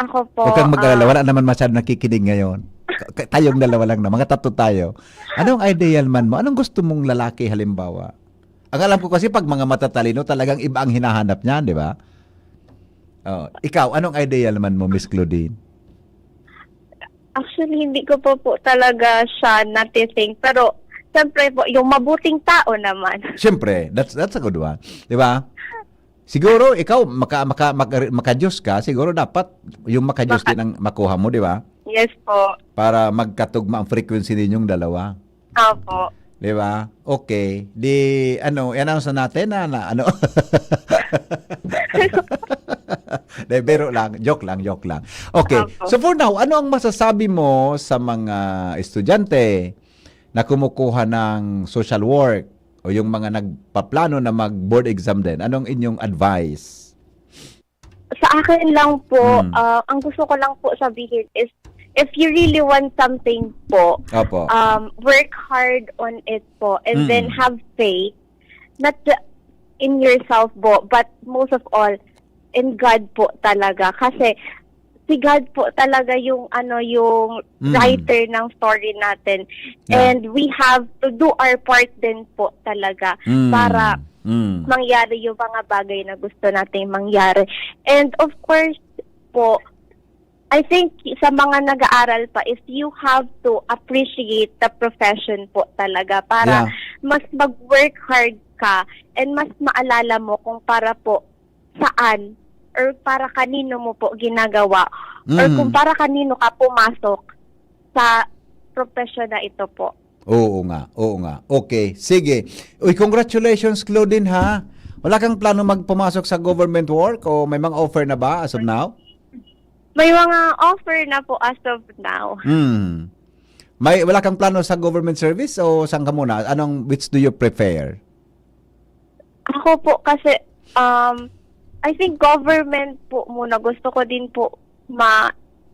Ako po, Huwag kang mag-alala, ah, wala naman masyado nakikinig ngayon. Ka- ka- tayong dalawa lang na, mga tatlo tayo. Anong ideal man mo? Anong gusto mong lalaki halimbawa? Ang alam ko kasi pag mga matatalino, talagang iba ang hinahanap niyan, di ba? Oh, ikaw, anong ideal man mo, Miss Claudine? Actually, hindi ko po po talaga siya natithink. Pero, siyempre po, yung mabuting tao naman. Siyempre, that's that's a good one. Di ba? Siguro ikaw maka maka maka, maka-Diyos ka, siguro dapat yung maka-Diyos Maka- din ang makuha mo, di ba? Yes po. Para magkatugma ang frequency ninyong dalawa. Opo. Di ba? Okay. Di, ano, i-announce na natin na, na ano. De, biro lang. Joke lang, joke lang. Okay. Opo. So for now, ano ang masasabi mo sa mga estudyante na kumukuha ng social work o yung mga nagpaplano na mag-board exam din? Anong inyong advice? Sa akin lang po, Hmm. ah, ang gusto ko lang po sabihin is, if you really want something po, Opo. um, work hard on it po, and Mm. then have faith, not ju- in yourself po, but most of all, in God po talaga. Kasi, si God po talaga yung, ano, yung Mm. writer ng story natin. Yeah. And we have to do our part din po talaga Mm. para Mm. mangyari yung mga bagay na gusto nating mangyari. And of course po, I think sa mga nag-aaral pa, if you have to appreciate the profession po talaga para Yeah. mas mag-work hard ka and mas maalala mo kung para po saan or para kanino mo po ginagawa or Mm. kung para kanino ka pumasok sa profession na ito po. Oo nga, oo nga. Okay, sige. Uy, congratulations, Claudine, ha? Wala kang plano magpumasok sa government work o may mga offer na ba as of now? May mga offer na po as of now. Hmm. May, wala kang plano sa government service o saan ka muna? Anong, which do you prefer? Ako po kasi, um, I think government po muna. Gusto ko din po Mm.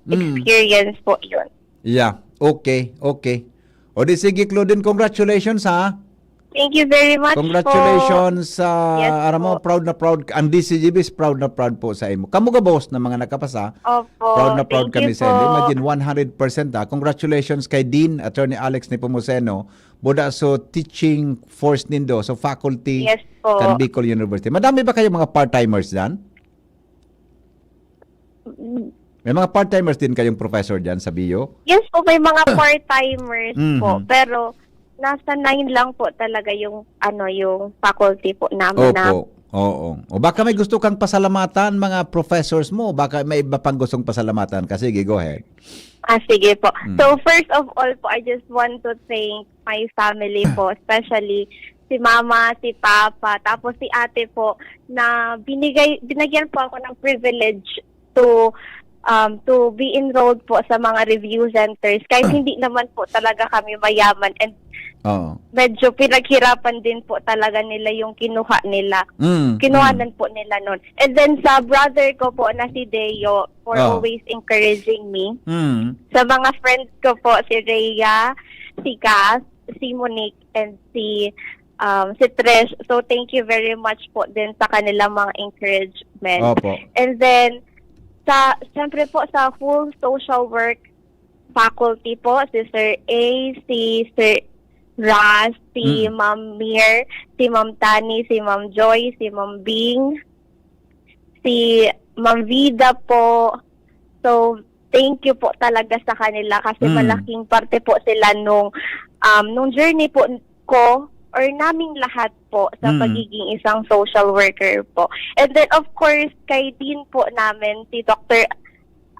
ma-experience po yun. Yeah. Okay, okay. O di sige, Claudine, congratulations, ha? Thank you very much po. Congratulations sa Yes aram mo, po. Proud na proud ang D C G B is proud na proud po sa imo. Kamo gabos na mga nakapasa, Opo. proud na proud Thank kami you sa inyo. po. Imagine, one hundred percent, ha. Congratulations kay Dean, Attorney Alex Nepomuceno, Buda, so teaching force nindo, so faculty, Yes po. kan Bicol University. Madami ba kayong mga part-timers dyan? May mga part-timers din kayong professor dyan sa B U? Yes po, may mga part-timers po. Mhm. Pero nasa nine lang po talaga yung, ano, yung faculty po namin na. Opo. Oo. O baka may gusto kang pasalamatan, mga professors mo. Baka may iba pang gustong pasalamatan ka. Sige, go ahead. Ah, sige po. Mm. So, first of all po, I just want to thank my family po, especially si mama, si papa, tapos si ate po, na binigay, binagyan po ako ng privilege to, um, to be enrolled po sa mga review centers. Kahit hindi naman po talaga kami mayaman and Oo. medyo pinaghirapan din po talaga nila yung kinuha nila. Mm, Kinuhanan po nila nun. And then sa brother ko po na si Deo, for Oh. always encouraging me. Mm. Sa mga friends ko po, si Rhea, si Cass, si Monique, and si, um, si Trish. So, thank you very much po din sa kanilang mga encouragement. Opo. And then, sa, siyempre po, sa full social work faculty po, si Sir A, si Sir Ras, si Mm. Ma'am Mir, si Ma'am Tani, si Ma'am Joy, si Ma'am Bing, si Ma'am Vida po. So, thank you po talaga sa kanila kasi Mm. malaking parte po sila nung, um, nung journey po ko or naming lahat po sa Mm. pagiging isang social worker po. And then, of course, kay Dean po namin, si Doctor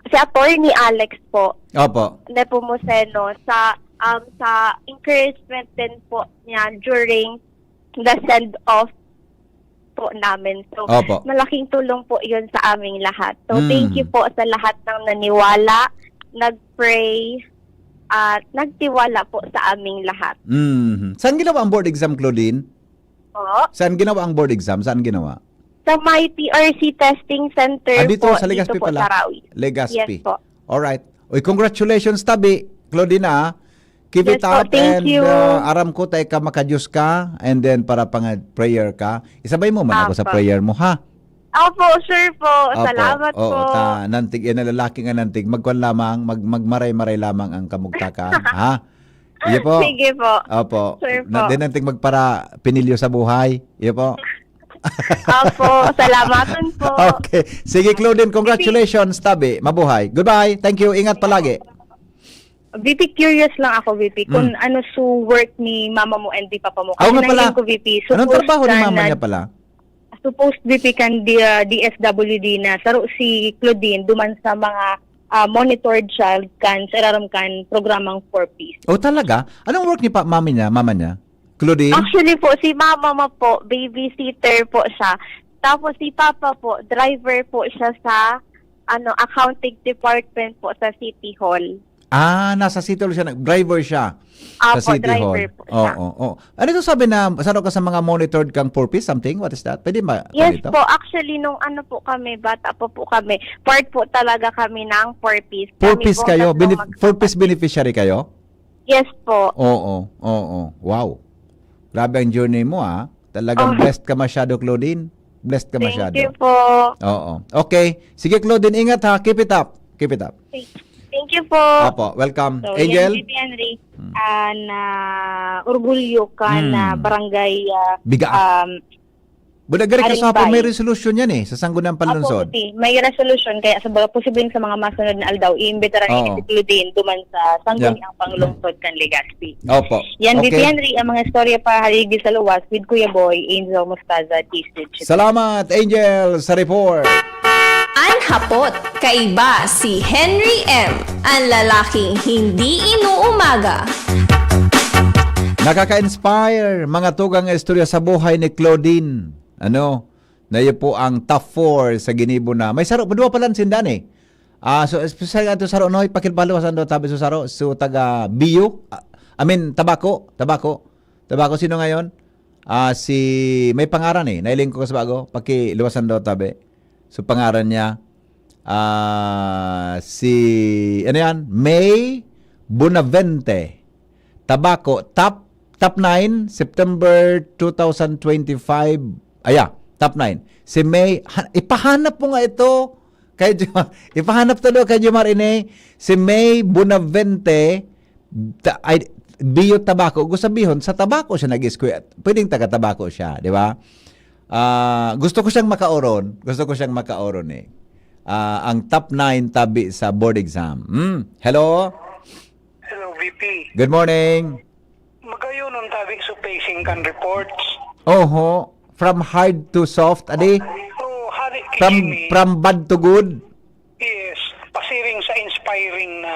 si Attorney Alex po, Opo. Nepomuceno, sa, um, sa encouragement din po niya during the send-off po namin. So, Opo. malaking tulong po yun sa aming lahat. So, Mm. thank you po sa lahat ng naniwala, nag-pray, at nagtiwala po sa aming lahat. Mhm. Saan ginawa ang board exam, Claudine? Po. Saan ginawa ang board exam? Saan ginawa? Sa may P R C testing center Ah, dito po, sa Legazpi dito po pala. Sa Rawi. Legazpi. Yes po. Alright. Uy, congratulations, tabi, Claudine, ah. Keep Yes it po, up thank and you. Uh, aram ko, tayo ka makadiyos ka and then para pang prayer ka. Isabay mo man ako sa Apa. Prayer mo, ha? Opo, sure po. Opo. Salamat Oo, po. Ta, nantig, yan na lalaki nga nantig. Magkwan lamang, mag, magmaray-maray lamang ang kamugtakan, ha? Iyo po. Sige po. Opo. Sure po. Na, din nantig magpara pinilyo sa buhay. Iyo po. Opo, salamatan po. Okay. Sige, Claudine, congratulations, tabi. Mabuhay. Goodbye. Thank you. Ingat palagi. V P, curious lang ako, V P, kung Mm. ano su work ni mama mo and ni papa mo. Oo nga Kasi pala. nangyaring ko, V P, Anong supposed trabaho ni ka mama na- niya pala? Supposed, V P, kan di, ah, D S W D na saro si Claudine duman sa mga ah, monitored child kan sa irarom kan programang four Ps. Oh, talaga? Anong work ni pa mami niya, mama niya? Claudine? Actually po, si mama mo po, babysitter po siya. Tapos si papa po, driver po siya sa ano, accounting department po sa City Hall. Ah, nasa City Hall siya, nag-driver siya. Sa Apo, City driver Hall. po siya. Oo, oo. Ano ito sabi na, saro ka sa mga monitored kang four Ps, something? What is that? Pwede ba? Yes Pwede ito? Po, actually, nung ano po kami, bata po po kami, part po talaga kami ng four Ps. Four Kami Ps po kayo? tatlong Benef- magkapatid. four Ps beneficiary kayo? Yes po. Oo, oo. Wow. Grabe ang journey mo, ah. Talagang Oh. Blessed ka masyado, Claudine. Blessed ka Thank masyado. You po. Oo. Okay. Sige, Claudine, ingat ha. Keep it up. Keep it up. Thank you po. Opo, welcome. So, Angel? Yan, V P Henry, Hmm. ah, na orgulyo ka Hmm. na barangay ah, Biga. um, Buda gari ka sa hapon, may Arumbay. Resolution yan eh, sa Sangguniang Panlungsod. Apo, may resolution. Kaya sa posibleng sa mga masunod na aldaw, iimbitaran Oo. niya si Claudine duman sa Sangguniang Yeah. Panlungsod kan Legazpi. Opo. Yan, Okay. V P Henry, ang mga istorya pa, Haligi sa Luwas with Kuya Boy, Angel Mostaza, T C H. Salamat, Angel, sa report. An hapot, kaiba si Henry M, an lalaking hindi inuumaga. Nakaka-inspire, mga tugang istorya sa buhay ni Claudine. Ano? Na iyo po ang top four sa ginibo na. May saro, duwa pala sinda ni. Ah, so, especially ato saro, no, ipakilbaluwas ang tabi sa saro. So, taga Biyo, ah, I mean, Tabaco, Tabaco. Tabaco, sino ngayon? Ah, si, may pangaran eh. Nailing ko sa bago. Pakiluwasan daw tabi. So, pangaran niya, ah, si, ano yan? May Bonavente. Tabaco, top, top nine, September two thousand twenty-five. Aya, top nine. Si May, ha, ipahanap mo nga ito. Kay Jo-, ipahanap to daw kay Jomar ini. Si May Bonavente, ta, ay, Biyo Tabaco. Gusto sabihon, sa Tabaco siya nag-eskwela. Pwedeng taga Tabaco siya, di ba? Ah, gusto ko siyang makauron. Gusto ko siyang makauron eh. Ah, ang top nine tabi sa board exam. Hmm. Hello? Hello, V P. Good morning. Magayon ang tabi sa pacing kan reports. Oho. From hard to soft, adi? So, hari From, Kijimi, from bad to good? yes, pasiring sa inspiring na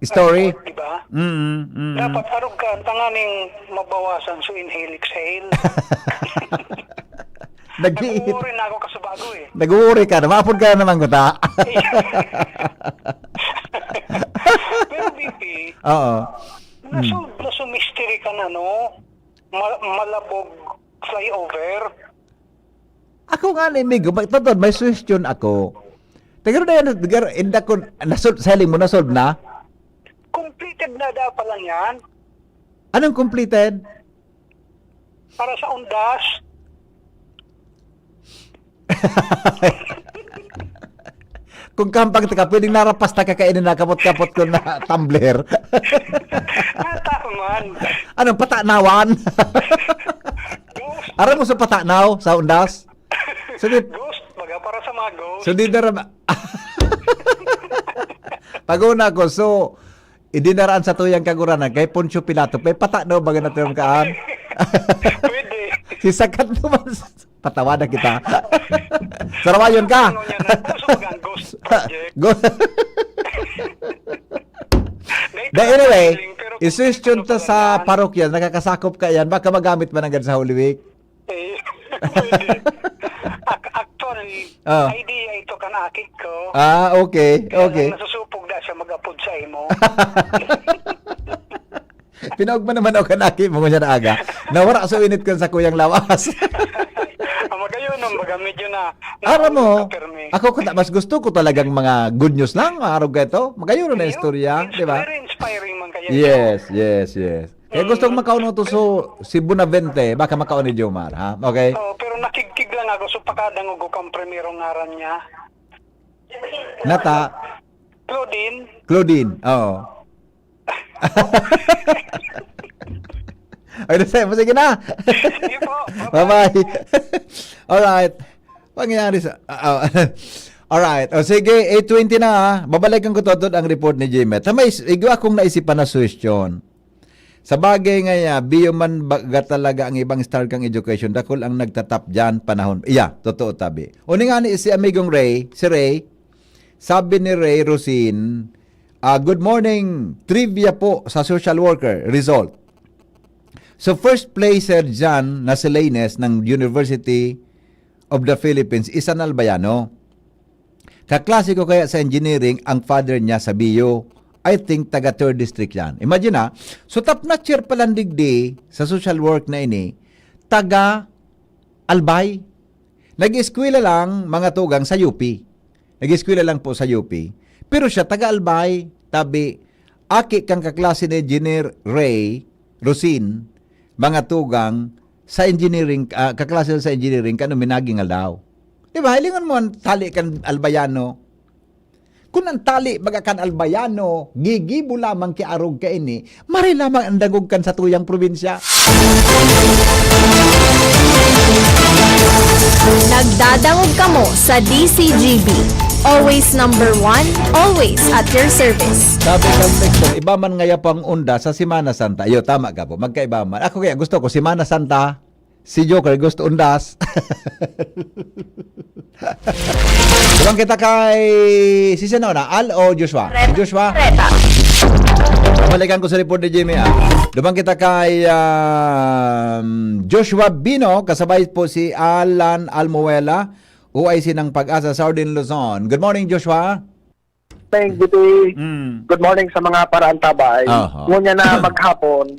Story? report, di ba? Mm, mm. Dapat arog ka, tanganing mabawasan so inhale, exhale. Nag-iit. Nag-uuri na ako kasubago eh. Nag-uuri ka na. Maapod ka na naman, guta. Pero, V P, Oo. nasolve na so mystery kan ano, ma- Malabog flyover. Ako nga ni Migo, may, totoo, may suggestion ako. Tagaro na yan, tagaro, inda ko, nasolve, selling mo, nasolve na? Completed na dapat lang yan Anong completed? para sa undas. Kung kampang taka, pwedeng narapas taka kainin na kapot-kapot ko na tumbler. Nata man. Anong patanawan? Aram mo sa patanaw, sa undas? So, di, Ghost, baga para sa mga ghost. so, di na ram-, pag-una ko, so, idinaraan sa tuyang kaguranan, kay Poncio Pilato, may patanaw, baga na tuyang kaan. Pwede. Si Sakat naman, patawa na kita. Sarawayon ka. Ano niya na? Gusto mo ang ghost? Project. Go. Dai, ito But anyway, lang feeling, pero kung isuwestiyon ano ta pa sa lang yan. Parokya, nakakasakop ka yan, baka magamit man agad sa Holy Week. Eh, pwede. Ac-, actually, Ah. idea ito kan akit ko. Ah, okay, Kaya okay. lang nasusupog na siya mag-apod sa imo. Pinaog man naman ako kan aki mo siya na aga. Nawara sa init kan sa kuyang lawas. Ang magayon, no, baga medyo na, Aram mo, naunod ka, pirmi. Ako ko na, mas gusto ko talagang mga good news lang, mga arog ka ito. Magayon na Ayun, istorya, di ba? Very inspiring man kayo. Yes, yes, yes. Kaya Mm. gustong makaon to so, si Bonavente, baka makaon ni Jomar, ha? Okay? Oo, pero nakigkig lang ako, so pakadangog ko kang primerong ngaran niya. Nata? Claudine. Claudine, oo. Ay, nasa mo, sige na. Sige po. Bye-bye. Alright. Pangyayari sa, ah, ah. Alright. O sige, eight twenty na, ha. Babalikan ko to, to ang report ni Jimmy. Tama, is-, igwa kong naisipan na suwestiyon. Sa bagay nga ya, biyo man baga talaga ang ibang star kang education, dakul ang nagtatap diyan panahon. Iya, totoo, tabi. Uni nga ni si amigong Ray, si Ray, sabi ni Ray Rosin, ah, "Good morning, trivia po sa social worker, result." So, first placer dyan na si Laines ng University of the Philippines, isa na Albayano. Kaklase ko kaya sa engineering ang father niya sa B U. I think taga third district yan. Imagine ha, so top notcher palang digdi sa social work na ini, taga Albay. Nag-eskwela lang mga tugang sa U P. Nag-eskwela lang po sa U P. Pero siya taga Albay, tabi, aki kang kaklase ni Engineer Ray Rosin, mga tugang sa engineering, ah, kaklase sa engineering, kano minaging aldaw. Di ba? Hilingon mo ang tali kan Albayano. Kun ang tali baga kan Albayano, gigibo lamang ki arog kaini, mari lamang ang dangog kan satuyang probinsya. Nagdadangog kamo sa D C G B. Always number one, always at your service. Sabi kan teksto, iba man ngaya pang undas sa Semana Santa. Iyo, tama ka po. Magkaiba man. Ako kaya gusto ko, Semana Santa, si Joker gusto undas. Duman kita kay, si sino na? Al o Joshua? Reta. Joshua? Reta. Balikan ko sa report ni Jimmy, ah. Duman kita kay, um, Joshua Bino, kasabay po si Alan Almuela, O I C ng Pag-asa, Southern Luzon. Good morning, Joshua. Thank you, Tito. Mm. Good morning sa mga paraantabay. Aha. Ngunyan na maghapon,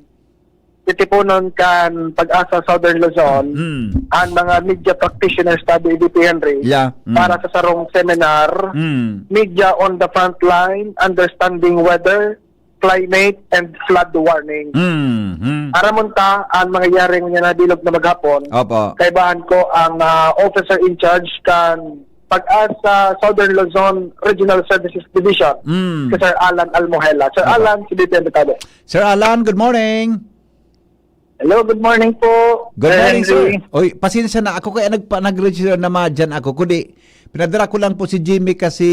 titiponon kan Pag-asa Southern Luzon Mm. ang mga media practitioners, Tabi D P Henry, Yeah. Mm. para sa sarong seminar, Mm. Media on the Frontline, Understanding Weather, Climate, and Flood Warning. Mm. Mm. Aramon ta ang mangyayari ngunyan na bilog na maghapon. Opo. Kaibahan ko ang, ah, officer in charge kan Pag-asa Southern Luzon Regional Services Division, Mm. si Sir Alan Almohela. Sir Opo. Alan, si B P M Detalye. Sir Alan, good morning. Hello, good morning po, Good Sir morning, Henry. Sir. Oy, pasensya na. Ako kaya nagpa-, nag-register na madyan ako. Kundi, pinadara ko lang po si Jimmy kasi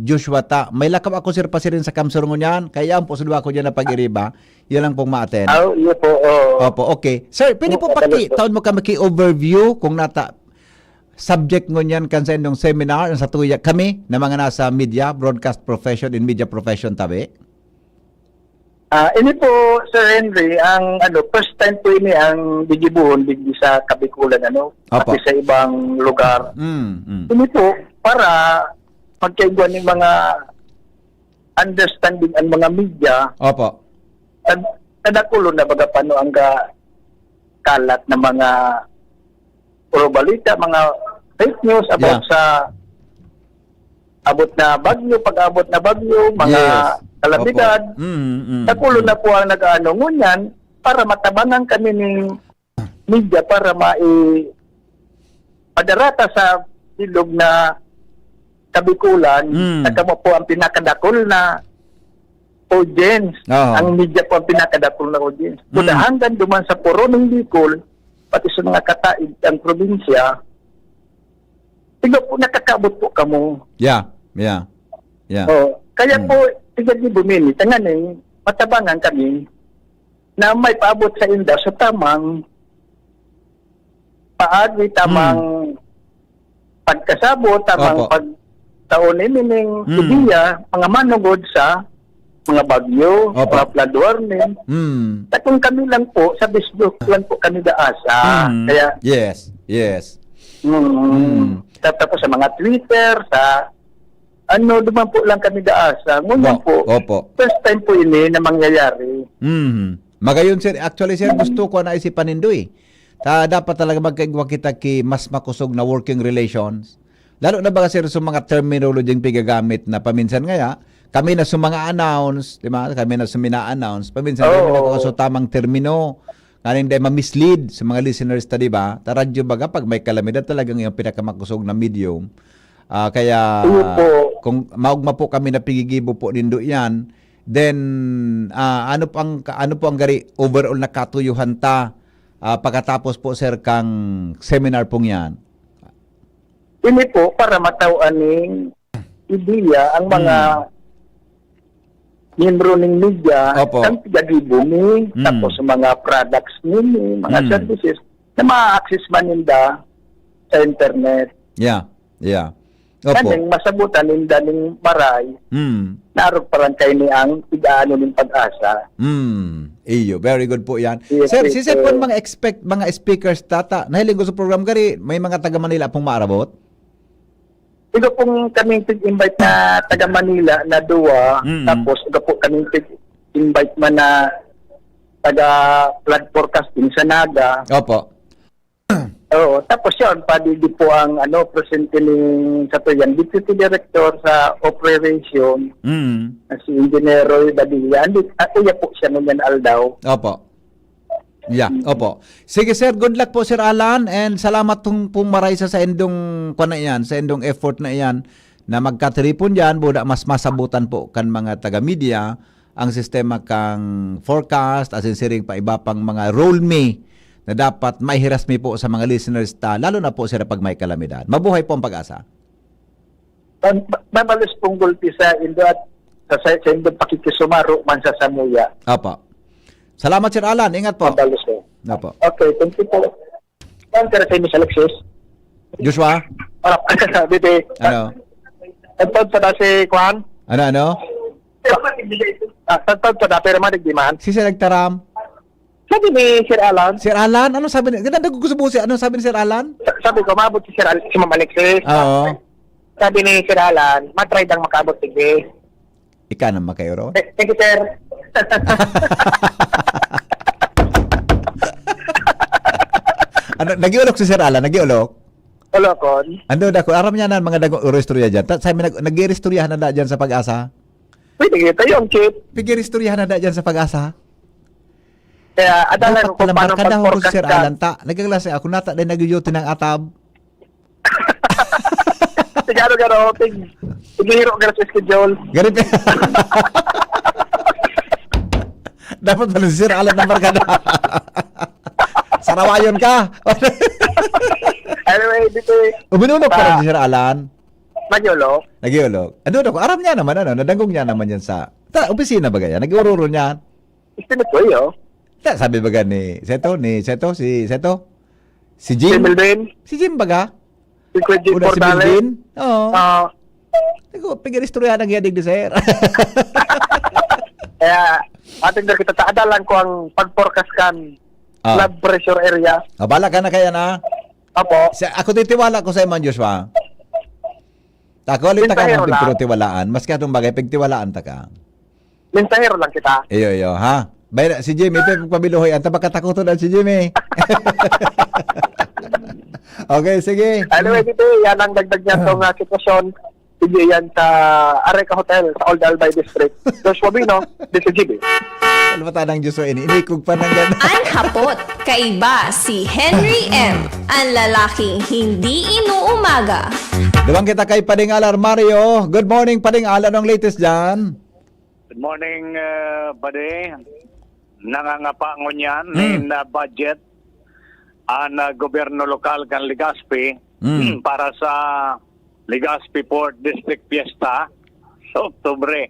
Joshua ta. May lakaw ako, sir, pasirin sa Kamsur ngunyan. Kaya yan po, sa duwa ko dyan na pag-iriba. Yan lang pong ma-attend. Ah, iyo po, oo. Opo, okay. Sir, pwede Oo, po paki-, taon mo kami ki-overview kung nata-, subject ngunyan kan sa indong seminar, ang satuya kami na mga nasa media, broadcast profession, in media profession, tabi? Ah, ini po, Sir Henry, ang, ano, first time po ini ang gigibohon digdi sa Kabikulan, ano, Opo. pati sa ibang lugar. Mm, mm. Ini po, para magkaigwa ng mga understanding ang mga media, Opo. nag-, nadakulo na baga pano ang ga-, kalat na mga puro balita, mga fake news about Yeah. sa abot na bagyo, pag-abot na bagyo, mga Yes. kalamidad. Opo. Mm, mm, Dakulo mm. na po ang nag-aano. Ngunyan, para matabangan kami ni media, para mai-, padarata sa bilog na Kabikulan, Mm. na kamo po ang pinakadakol na audience. Oo. Ang media po ang pinakadakol na audience. Mm. Kung hanggang duman sa puro ng Bicol, pati sa mga kataig ang probinsya, tigwa po, nakakaabot po kamo. Yeah, yeah, yeah. Oh, kaya Mm. po, tigwa di bumini, tanganing matabangan kami na may paabot sa inda sa tamang paagi, tamang Mm. pagkasabot, tamang Opo. pag-, taon ini ning Mm. ideya, mga manugod sa mga bagyo, Opo. mga flood warning. Mm. At kung kami lang po, sa Facebook lang po kami daasa. Mm. Kaya Yes, yes. Mm. Mm. Tapos sa mga Twitter, sa ano, duman po lang kami daasa. Ngunyan Opo, po, opo. first time po ini na mangyayari. Mm. Magayon, sir. Actually, sir, Mm. gusto ko na isipan nindo eh. Ta, dapat talaga magkaigwa kita ki mas makosog na working relations. Lalo na ba, sir, sa mga terminology pigagamit na paminsan ngaya, kami na sa mga announce, di ba? Kami na sa mina-announce, paminsan kami Oo. nagkakaso tamang termino. Nganing dai ma-mislead sa mga listeners ta, di ba? Ta radyo baga, pag may kalamidad, talagang yung pinakamakosog na medium. Ah, kaya Iyo po. kung maugma po kami na pigigibo po nindo yan, then, ah, ano po ang, ano po ang gari overall na katuyuhan ta, ah, pagkatapos po, sir, kang seminar pong yan? Ini po, para matao aning ideya ang mga Hmm. miyembro ning media, Opo. ang pigadibo mi, Hmm. tapos mga products nini, mga Hmm. services na ma-access man ninda sa internet. Yeah, yeah. Opo. Kaning masabutan ninda ning maray, Hmm. narog pa lang kaini ang pig-aano ning PAGASA. Hmm. Iyo, very good po yan. Yes, Sir, yes, si sir po sir. mga expect, mga speakers tata, nahiling ko sa program gari, may mga taga Manila pong maarabot? Iga pong kaming tig-invite na taga Manila na duwa, Mm. tapos iga po kaming tig-invite man na taga flood forecasting sa Naga. Opo. Oo, tapos yun, padidi po ang ano, presente ni sa to yan, Deputy Director sa Operation, Mm. na si Engineer Roy Badilla. Andi, ah, uya po siya ngunyan aldaw. Opo. Yeah, Mm. opo. Sige, sir, good luck po, Sir Alan, and salamat pong, pong maray sa, sa indong, kwan na iyan, sa indong effort na iyan na magkatiripon diyan, buda mas masabutan po kan mga taga-media ang sistema kang forecast, asin siring pa iba pang mga role mi na dapat maihiras mi po sa mga listeners ta, lalo na po, sir, pag may kalamidad. Mabuhay po ang PAGASA. Ban-, ba-, mabalos pong gulpi sa indo at sa, sa, sa indo pakikisumaro man sa samuya. Opo. Salamat, Sir Alan. Ingat po. Mabalos po. Opo. Okay, thank you po. Saan ka na sa Miss Alexis? Joshua? Ah, sabi di. Ano? Tagpag pa na si Kwan? Ano, ano? Ah, tagpag pa na, pero madigdi man. Si Sir Nagtaram? Sabi ni Sir Alan. Sir Alan? Ano sabi ni? Ganda ko gusto mo si, ano sabi ni Sir Alan? Sa-, sabi ko, maabot si Sir Al-, si Ma'am Alexis. Oo. Sabi ni Sir Alan, matry dang makaabot, sige. Ika na makayo ron? Eh, thank you, sir. Ano, nagiulok si Sir Alan? Nagiulok? Ulokon. Ano, dako, aram niya na mga dagong istorya dyan. Ta-, sabi, nag-, nag-iistoryahan na da dyan sa PAGASA? Pwede kita yung chip. Nag-iistoryahan na da dyan sa PAGASA? Kaya, adalan Dapat ko kung paano palambar ka daw, pag-forecast Sir ka. Alan, ta. Nagkaklase ako, nata, dahil nag-duty ng atab. Sige, ano, gano, tig-, tighiro ka na sa schedule. Ganito. Dapat pala si Sir Alan ang barkada. Sarawayon ka. Anyway, dito eh. Uminunok pa rin Ah. si Sir Alan. Nagyulok? Nagyulok. Ano, ano, aram niya naman, ano, nadangog niya naman yan sa, ta, opisina ba ganyan? Nag-ururo niya. Estimate ko, iyo. Ta, sabi ba ni Seto, ni Seto, si Seto? Si Si Jim? Melvin? Si Jim baga? Si Kuya Jim Una si Portales? Melvin? Oo. Ah. Ako, pag-iristorya ng yadig ni Sir. Kaya, ating kita, taadalan ko ang pag-forecast kan Ah. blood pressure area. Ah, bala ka na kaya na? Opo. Sa, ako titiwala ko sa iman, Joshua. Ako, alin ta ka Mensahero ng lang. pagtitiwalaan, maski atong bagay, pagtiwalaan ta ka. Mensahero lang kita. Iyo, iyo, ha? Bay, si Jimmy, ito yung pagpabiluhoy. Ang tabakatakoton na si Jimmy. Okay, sige. Anyway, dito, yan ang dagdag niya itong, ah, sitwasyon. Hindi yan sa Areca Hotel, sa Old Albay District. Joshua Bino, this is G B. Ano ba tanang Joshua ini? Inikog pa ng gano'n. Ang hapot, kaiba si Henry M, ang lalaking hindi inuumaga. Duman kita kay Pading Al Armario. Good morning, Pading Al. Anong latest dyan? Good morning, uh, buddy. Nangangapa ngunyan Hmm. nin, uh, budget ang, uh, gobyerno lokal kan Legazpi Hmm. para sa Legazpi Fourth District Fiesta sa Oktubre.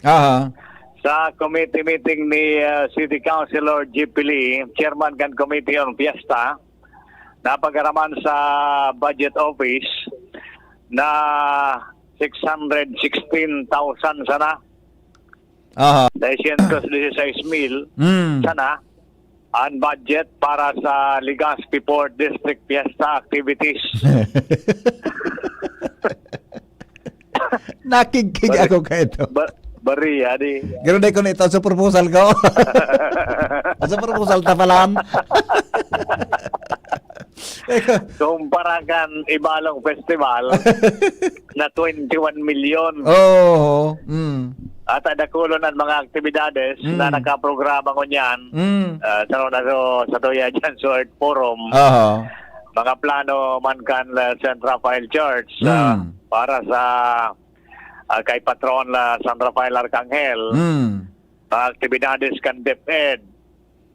Aha. Sa committee meeting ni, uh, City Councilor G P Lee, chairman kan Committee on Fiesta, napag-araman sa Budget Office na six hundred sixteen thousand sana. Aha. Seiscientos dieciséis mil Mm. sana ang budget para sa Legazpi Port District Fiesta activities. Nakigkig Bari- ako ka ito. Ba- Bariya, di. Garo na ko na ito sa proposal ko. Sa proposal ta palan. Kumpara kan ibalong festival na twenty-one million. Oo. Mm. At dakulon ang mga aktibidades Mm. na nakaprograma ngunyan. Mm. Ah, sa una so, sa tuya dyan, sa Earth Forum. Aha. Mga plano man kan, ah, Saint Raphael Church, ah, Mm. para sa, ah, kay Patron la San Rafael Arcangel. Mm. Mga aktibidades kan DepEd,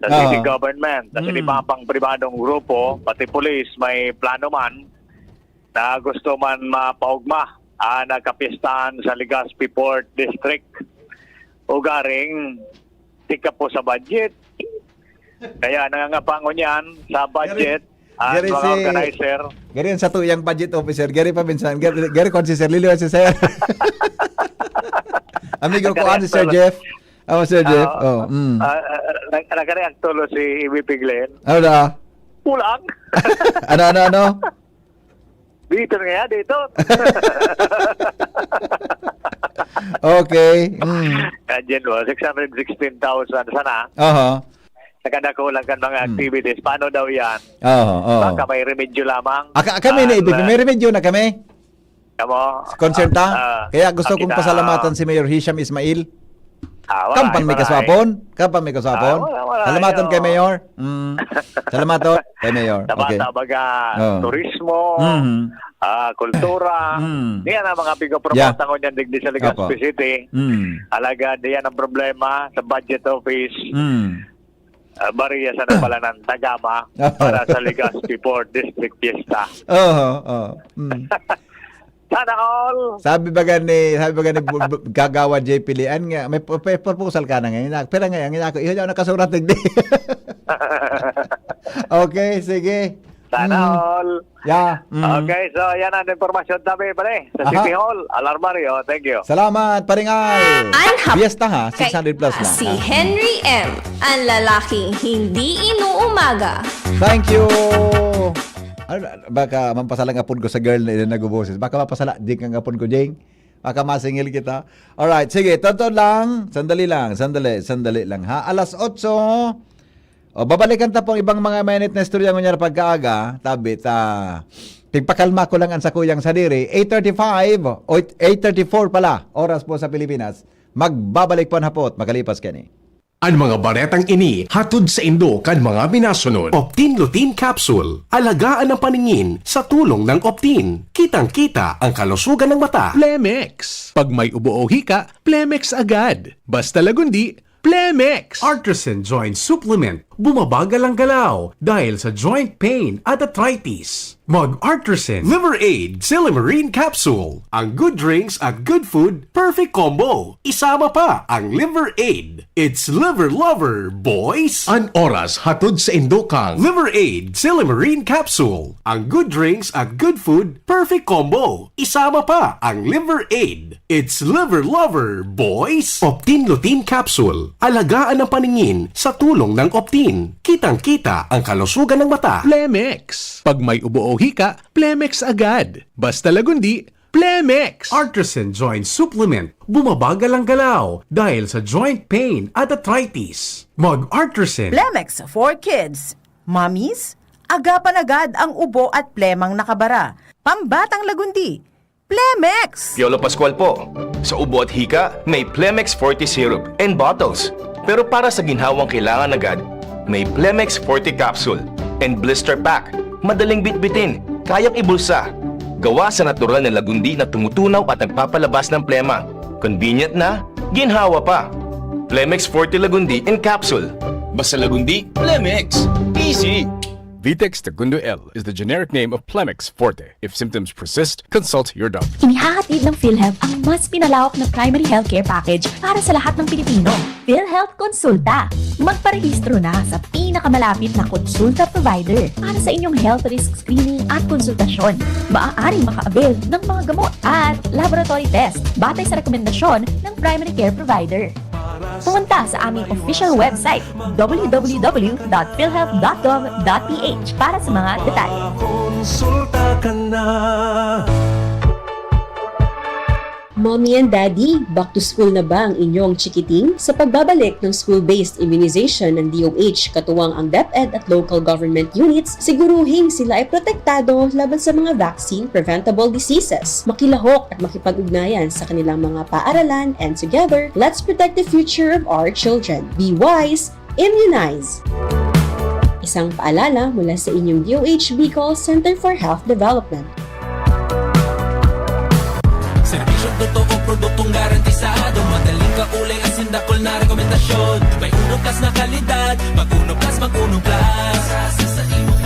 sa city Ah. government, sa Mm. iba pang pribadong grupo, pati pulis, may plano man na gusto man mapaugma ang kapistahan sa Legazpi Port District. Ugaring, tika po sa budget. Kaya nangangapangon yan sa budget, Gary, ang Gary mga si organizer. Gary ang satuyang budget officer. Gary pa minsan. Gary, Gary kung si Sir Lilo, si Sir. Amigo ko, Gary ano, Sir Jeff? Oh, Sir Jeff? Ah, Oh, mm. ah, ah, nag-, nag-react tulo si E V P Glenn. Ano na? Kulang. Ano, ano, ano? Dito nga, dito. Okay. Mm. Yan, Jen, oh, six hundred sixteen thousand sana. Aha. Nakadakulang kan mga Hmm. activities. Paano daw yan? Oo, oo. Baka may remedyo lamang. Ah, ka-, kami na Ah, ibig, na- may remedyo na kami. Kamo? Concern ta? Ah, Kaya gusto ah, kong kita- pasalamatan si Mayor Hisham Ismail. Ah, wala, Kampan may wala, kaswapon? Kampan may kaswapon? Ah, wala, wala, Salamatan ayo. kay Mayor. Mm. Salamat, oh, kay Mayor. Sa Okay. bata, baga, Oo. turismo, Mhm. ah, kultura. Mm. Yan ang mga pigo-promote Yeah. ngunyan digdi sa Legazpi Opo. City. Mm. Alagad, yan ang problema sa budget office. Mm. Ah, bariya sa napalanan, tagama para sa Legazpi Port District Fiesta. Oo, oo. Mm. Sana all! Sabi ba gani, sabi ba gani bu-, bu-, Kagawad J P Lian nga, may, may proposal ka na ngayon. Pero ngayon, ngayon ako, iho daw nakasurat, hindi. Okay, sige. Sana Mm. all. Yeah. Mm. Okay, so yan ang impormasyon tabi, pare. Sa Aha. City Hall, Alarmario, thank you. Salamat, Paring Al. An hap- Fiesta ha, kay six hundred plus lang, si ha? Henry M, ang lalaking hindi inuumaga. Thank you. Ano, baka mampasala ang apod ko sa girl na naguboses. Baka mapasala, di kang apod ko, Jing. Baka masingil kita. Alright, sige, totoo lang. Sandali lang, sandali, sandali lang, ha? Alas otso, o, babalikan ta pong ibang mga mainit na istorya ngunyan pagkaaga, tabi ta, pigpakalma ko lang ang sakuyang sadiri. Eight thirty-five o eight thirty-four pala, oras po sa Pilipinas. Magbabalik po ang hapot, makalipas kani. An mga baretang ini hatod saindo kan mga minasunod. Optin Lutein Capsule. Alagaan ang paningin sa tulong ng Optin. Kitang-kita ang kalusugan ng mata. Plemex. Pag may ubo o hika, Plemex agad. Basta Lagundi, Plemex. Artisan Joint Supplement. Bumabagal ang galaw dahil sa joint pain at arthritis. Mag Artisan Liver Aid Silymarin Capsule. Ang good drinks at good food, perfect combo. Isama pa ang Liver Aid. It's Liver Lover, boys! An oras hatod saindo kan Liver Aid Silymarin Capsule. Ang good drinks at good food, perfect combo. Isama pa ang Liver Aid. It's Liver Lover, boys! Optin Lutein Capsule. Alagaan ang paningin sa tulong ng Optin. Kitang-kita ang kalusugan ng mata. Plemex. Pag may ubo o hika, Plemex agad. Basta Lagundi, Plemex. Artisan Joint Supplement. Bumabagal ang galaw dahil sa joint pain at arthritis. Mag Artisan. Plemex for kids. Mommies, agapan agad ang ubo at plemang nakabara. Pambatang Lagundi, Plemex! Piolo Pascual po. Sa ubo at hika, may Plemex Forte Syrup and bottles. Pero para sa ginhawang kailangan agad, may Plemex Forte Capsule and Blister Pack. Madaling bitbitin, kayang ibulsa. Gawa sa natural na lagundi na tumutunaw at nagpapalabas ng plema. Convenient na, ginhawa pa. Plemex Forte Lagundi in Capsule. Basta Lagundi, Plemex. Easy! Vitex Segundo L is the generic name of Plemex Forte. If symptoms persist, consult your doctor. Inihahatid ng PhilHealth ang mas pinalawak na primary healthcare package para sa lahat ng Pilipino. PhilHealth Konsulta. Magparehistro na sa pinakamalapit na konsulta provider para sa inyong health risk screening at konsultasyon. Maaaring maka-avail ng mga gamot at laboratory test batay sa rekomendasyon ng primary care provider. Pumunta sa aming official website, w w w dot philhealth dot gov dot p h, para sa mga detalye. Konsulta ka na. Mommy and Daddy, back to school na ba ang inyong chikiting? Sa pagbabalik ng school-based immunization ng D O H, katuwang ang DepEd at local government units, siguruhing sila ay protektado laban sa mga vaccine-preventable diseases. Makilahok at makipag-ugnayan sa kanilang mga paaralan, and together, let's protect the future of our children. Be wise, immunize! Isang paalala mula sa inyong D O H Bicol Center for Health Development. Serbisyong totoo, produktong garantisado. Madaling kaulay, asin dakul na rekomendasyon. May Uno Plus na kalidad. Mag Uno Plus, mag Uno Plus.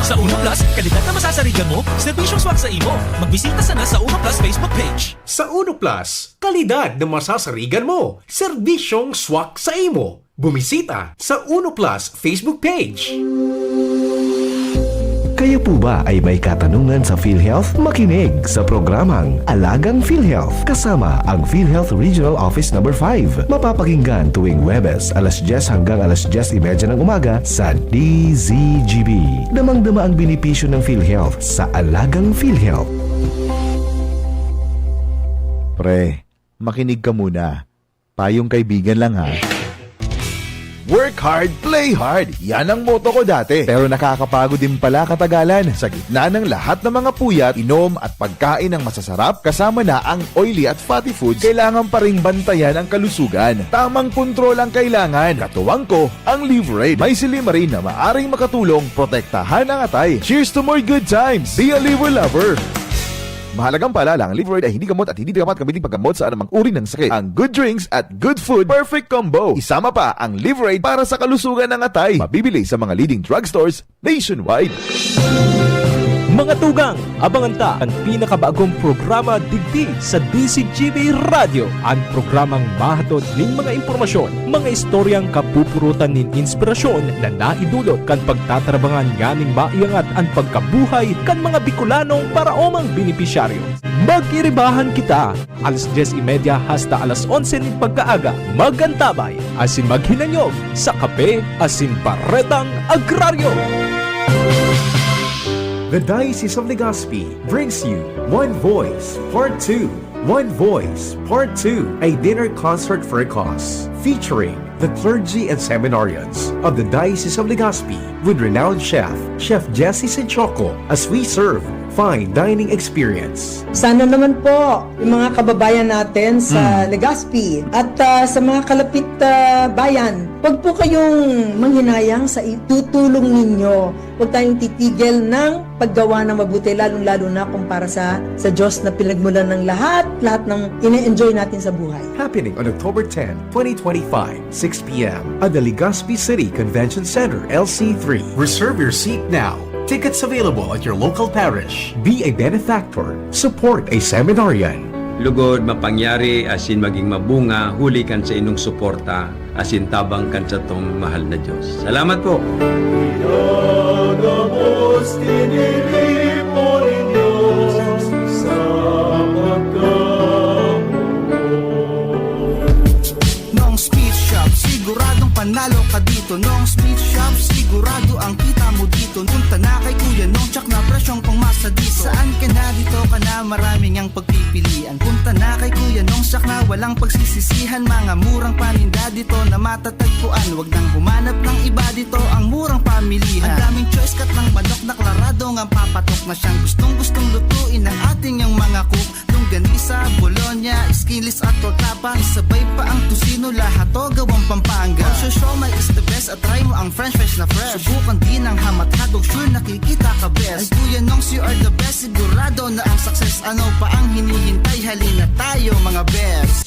Sa Uno Plus, kalidad na masasarigan mo, serbisyong swak sa imo. Magbisita sana sa Uno Plus Facebook page. Sa Uno Plus, kalidad na masasarigan mo, serbisyong swak sa imo. Bumisita sa Uno Plus Facebook page. Kayo po ba ay may katanungan sa PhilHealth? Makinig sa programang Alagang PhilHealth kasama ang PhilHealth Regional Office Number five. Mapapakinggan tuwing Huwebes alas dyes hanggang alas dyes y media ng umaga sa D Z G B. Damang-dama ang benepisyo ng PhilHealth sa Alagang PhilHealth. Pre, makinig ka muna. Payong kaibigan lang ha. Work hard, play hard. Yan ang motto ko dati. Pero nakakapagod din pala katagalan. Sa gitna ng lahat ng mga puyat, inom at pagkain ng masasarap, kasama na ang oily at fatty foods, kailangan pa ring bantayan ang kalusugan. Tamang kontrol ang kailangan. Katuwang ko, ang Liverade. May silimarin na maaring makatulong protektahan ang atay. Cheers to more good times! Be a Liver Lover! Mahalagang paalala, ang Liverade ay hindi gamot at hindi dapat gamitin paggamot sa anumang uri ng sakit. Ang good drinks at good food, perfect combo. Isama pa ang Liverade para sa kalusugan ng atay. Mabibili sa mga leading drugstores nationwide. Mga tugang, abangan ta an pinakabagong programa digdi sa D Z G B Radyo, an programang mahatod nin mga impormasyon, mga istoryang kapupurutan nin inspirasyon na naidulot kan pagtatrabangan nganing maiangat an pagkabuhay kan mga Bicolanong paraomang benepisyaryo. Mag-iribahan kita, alas dyes y media hasta alas onse nin pagkaaga. Mag-antabay asin maghinanyog sa Kape asin Baretang Agraryo. The Diocese of Legazpi brings you One Voice Part two. One Voice Part two, a dinner concert for a cause, featuring the clergy and seminarians of the Diocese of Legazpi with renowned chef, Chef Jesse Sinchoco, as we serve fine dining experience. Sana naman po, yung mga kababayan natin sa Mm. Legazpi at ah, sa mga kalapit ah, bayan, huwag po kayong manghinayang sa itutulong ninyo. Huwag tayong titigil ng paggawa ng mabuti, lalong-lalo na kung para sa, sa Diyos na pinagmulan ng lahat, lahat ng ine-enjoy natin sa buhay. Happening on October ten, twenty twenty-five, six p m at the Legazpi City Convention Center, L C three. Reserve your seat now. Tickets available at your local parish. Be a benefactor. Support a seminarian. Lugod, mapangyari asin maging mabunga huli kan sa inong suporta asin tabang kan satong mahal na Dios. Salamat po! Pinagabos, tiniripo nin Diyos sa pagkamuot. Nong's Meat Shop, siguradong panalo ka dito. Nong's Meat Shop, sigurado ang kita mo dito. Punta na kay Kuya Nong, tsak na presyong pangmasa dito. Saan ka na, dito ka na, marami ngang pagpipilian. Punta na kay Kuya Nong, tsak na walang pagsisisihan. Mga murang paninda dito na matatagpuan. Wag nang humanap ng iba dito, ang murang pamilihan. Ang daming choice, cut ng manok na klarado ngang papatok na siyang gustong-gustong lutuin ng ating yang mga cook. Longganisa, bologna, skinless at tortapa. Isabay pa ang tocino, lahat to gawang Pampanga. Ang siomai is the best at try mo ang french fries na fresh. Subukan din ang ham at hotdog, sure nakikita ka best. Ay Kuya Nongs, you are the best, sigurado na ang success. Ano pa ang hinihintay? Halina tayo mga best.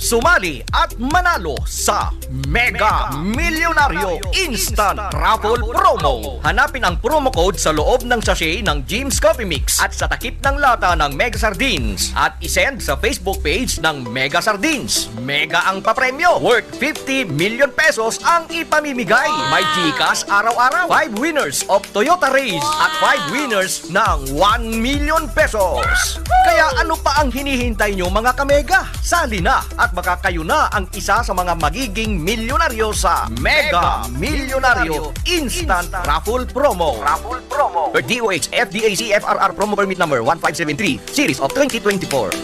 Sumali at manalo sa Mega Milyonaryo Instant Raffle Promo. Hanapin ang promo code sa loob ng sachet ng Jim's Coffee Mix at sa takip ng lata ng Mega Sardines at isend sa Facebook page ng Mega Sardines. Mega ang papremyo, worth fifty million pesos ang ipamimigay. May GCash araw-araw. Five winners of Toyota Rays at five winners ng one million pesos. Kaya ano pa ang hinihintay nyo, mga kamega? Sali na at baka kayo na ang isa sa mga magiging milyonaryo sa Mega Milyonaryo Instant Raffle Promo. Raffle Promo. D O H F D A C F R R Promo Permit Number one five seven three, Series of twenty twenty-four.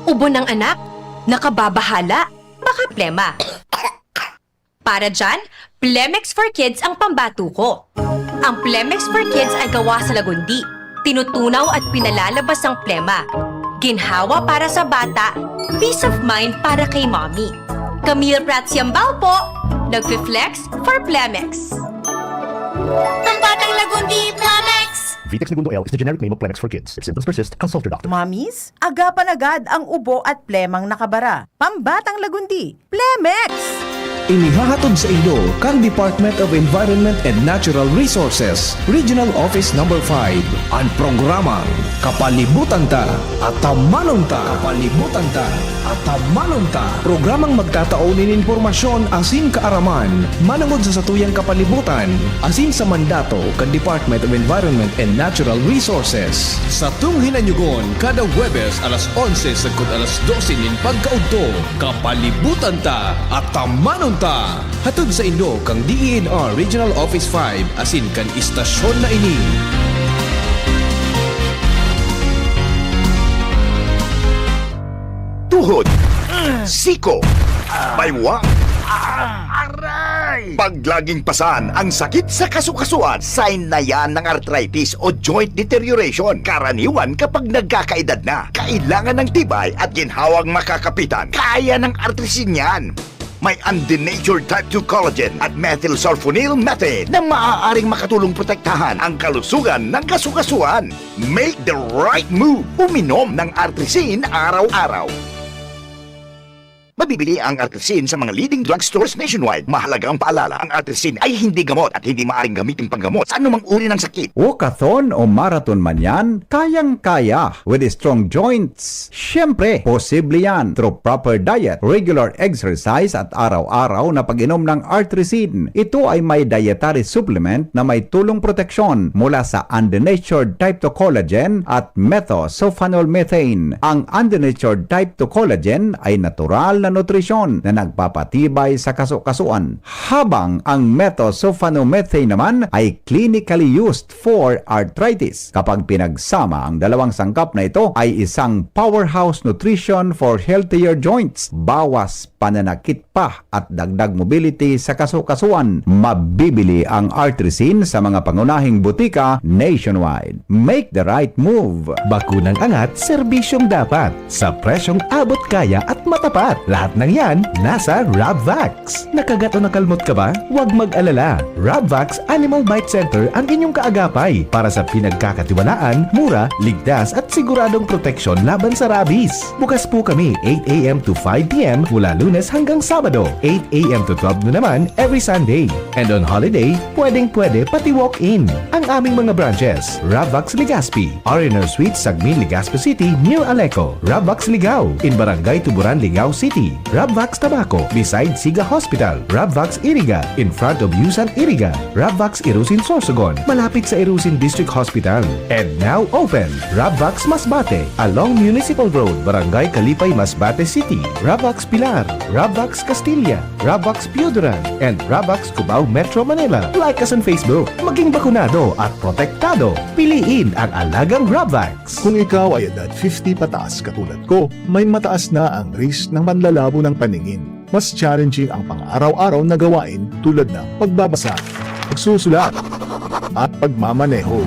Ubo ng anak? Nakababahala? Baka plema. Para dyan, Plemex for Kids ang pambatuko. Ang Plemex for Kids ay gawa sa lagundi. Tinutunaw at pinalalabas ang plema. Ginhawa para sa bata, peace of mind para kay mommy. Camille Prats Yambao po, nagfi-flex for Plemex. Pambatang Lagundi, Plemex! Vitex Negundo L is the generic name of Plemex for kids. If symptoms persist, consult your doctor. Mommies, agapan agad ang ubo at plemang nakabara. Pambatang Lagundi, Plemex! Inihahatod sa inyo kan Department of Environment and Natural Resources, Regional Office Number five, an programang Kapalibutan Ta, Atamanon Ta. Kapalibutan Ta, Atamanon Ta. Programang magtatao nin impormasyon asin kaaraman manongod sa satuyang kapalibutan asin sa mandato kan Department of Environment and Natural Resources. Satong hinanyogon kada Huwebes alas onse sagkod alas dose nin pagkaudto. Kapalibutan Ta, Atamanon Ta! Hatod saindo kan D E N R Regional Office five asin kan istasyon na ini. Tuhod, siko, baywa, aray! Pag laging pasan ang sakit sa kasukasuan, sign na yan ng arthritis o joint deterioration. Karaniwan kapag nagkakaedad na, kailangan ng tibay at ginhawang makakapitan. Kaya ng artrisin yan! May undenatured type two collagen at methylsulfonyl methane na maaaring makatulong protektahan ang kalusugan ng kasukasuan. Make the right move! Uminom ng Artrisin araw-araw. Mabibili ang Artrisin sa mga leading drugstores nationwide. Mahalagang paalala, ang Artrisin ay hindi gamot at hindi maaaring gamitin panggamot sa anumang uri ng sakit. Walkathon o marathon man yan, kayang-kaya with strong joints. Siyempre, posible yan through proper diet, regular exercise at araw-araw na pag-inom ng Artrisin. Ito ay may dietary supplement na may tulong proteksyon mula sa undenatured type two collagen at methosulfonol methane. Ang undenatured type two collagen ay natural na nutrisyon na nagpapatibay sa kasukasuan, habang ang methosulfonomethane naman ay clinically used for arthritis. Kapag pinagsama, ang dalawang sangkap na ito ay isang powerhouse nutrition for healthier joints, bawas pananakit pa at dagdag mobility sa kasukasuan. Mabibili ang Artrisin sa mga pangunahing butika nationwide. Make the right move! Bakunang angat, serbisyong dapat, sa presyong abot kaya at matapat. Lahat ng yan, nasa Rabvax. Nakagat o nakalmot ka ba? Huwag mag-alala. Rabvax Animal Bite Center ang inyong kaagapay para sa pinagkakatiwalaan, mura, ligtas at siguradong proteksyon laban sa rabies. Bukas po kami eight a.m. to five p.m. mula Lunes hanggang Sabado, eight a.m. to twelve noon naman every Sunday. And on holiday, pwedeng-pwede pati walk-in. Ang aming mga branches, Rabvax Legazpi, R and R Suite, Sagmin, Legazpi City, near Aleco. Rabvax Ligao, in Barangay Tuburan, Ligao City. Rabvax Tabaco, beside Siga Hospital. Rabvax Iriga, in front of Yusan Iriga. Rabvax Irusin Sorsogon, malapit sa Irusin District Hospital. And now open, Rabvax Masbate, along Municipal Road, Barangay Kalipay, Masbate City. Rabvax Pilar, Rabvax Castilla, Rabvax Pioduran, and Rabvax Cubao, Metro Manila. Like us on Facebook. Maging bakunado at protektado. Piliin ang alagang Rabvax. Kung ikaw ay edad fifty pataas katulad ko, may mataas na ang risk ng panlalabo ng paningin. Mas challenging ang pang-araw-araw na gawain tulad ng pagbabasa, pagsusulat, at pagmamaneho.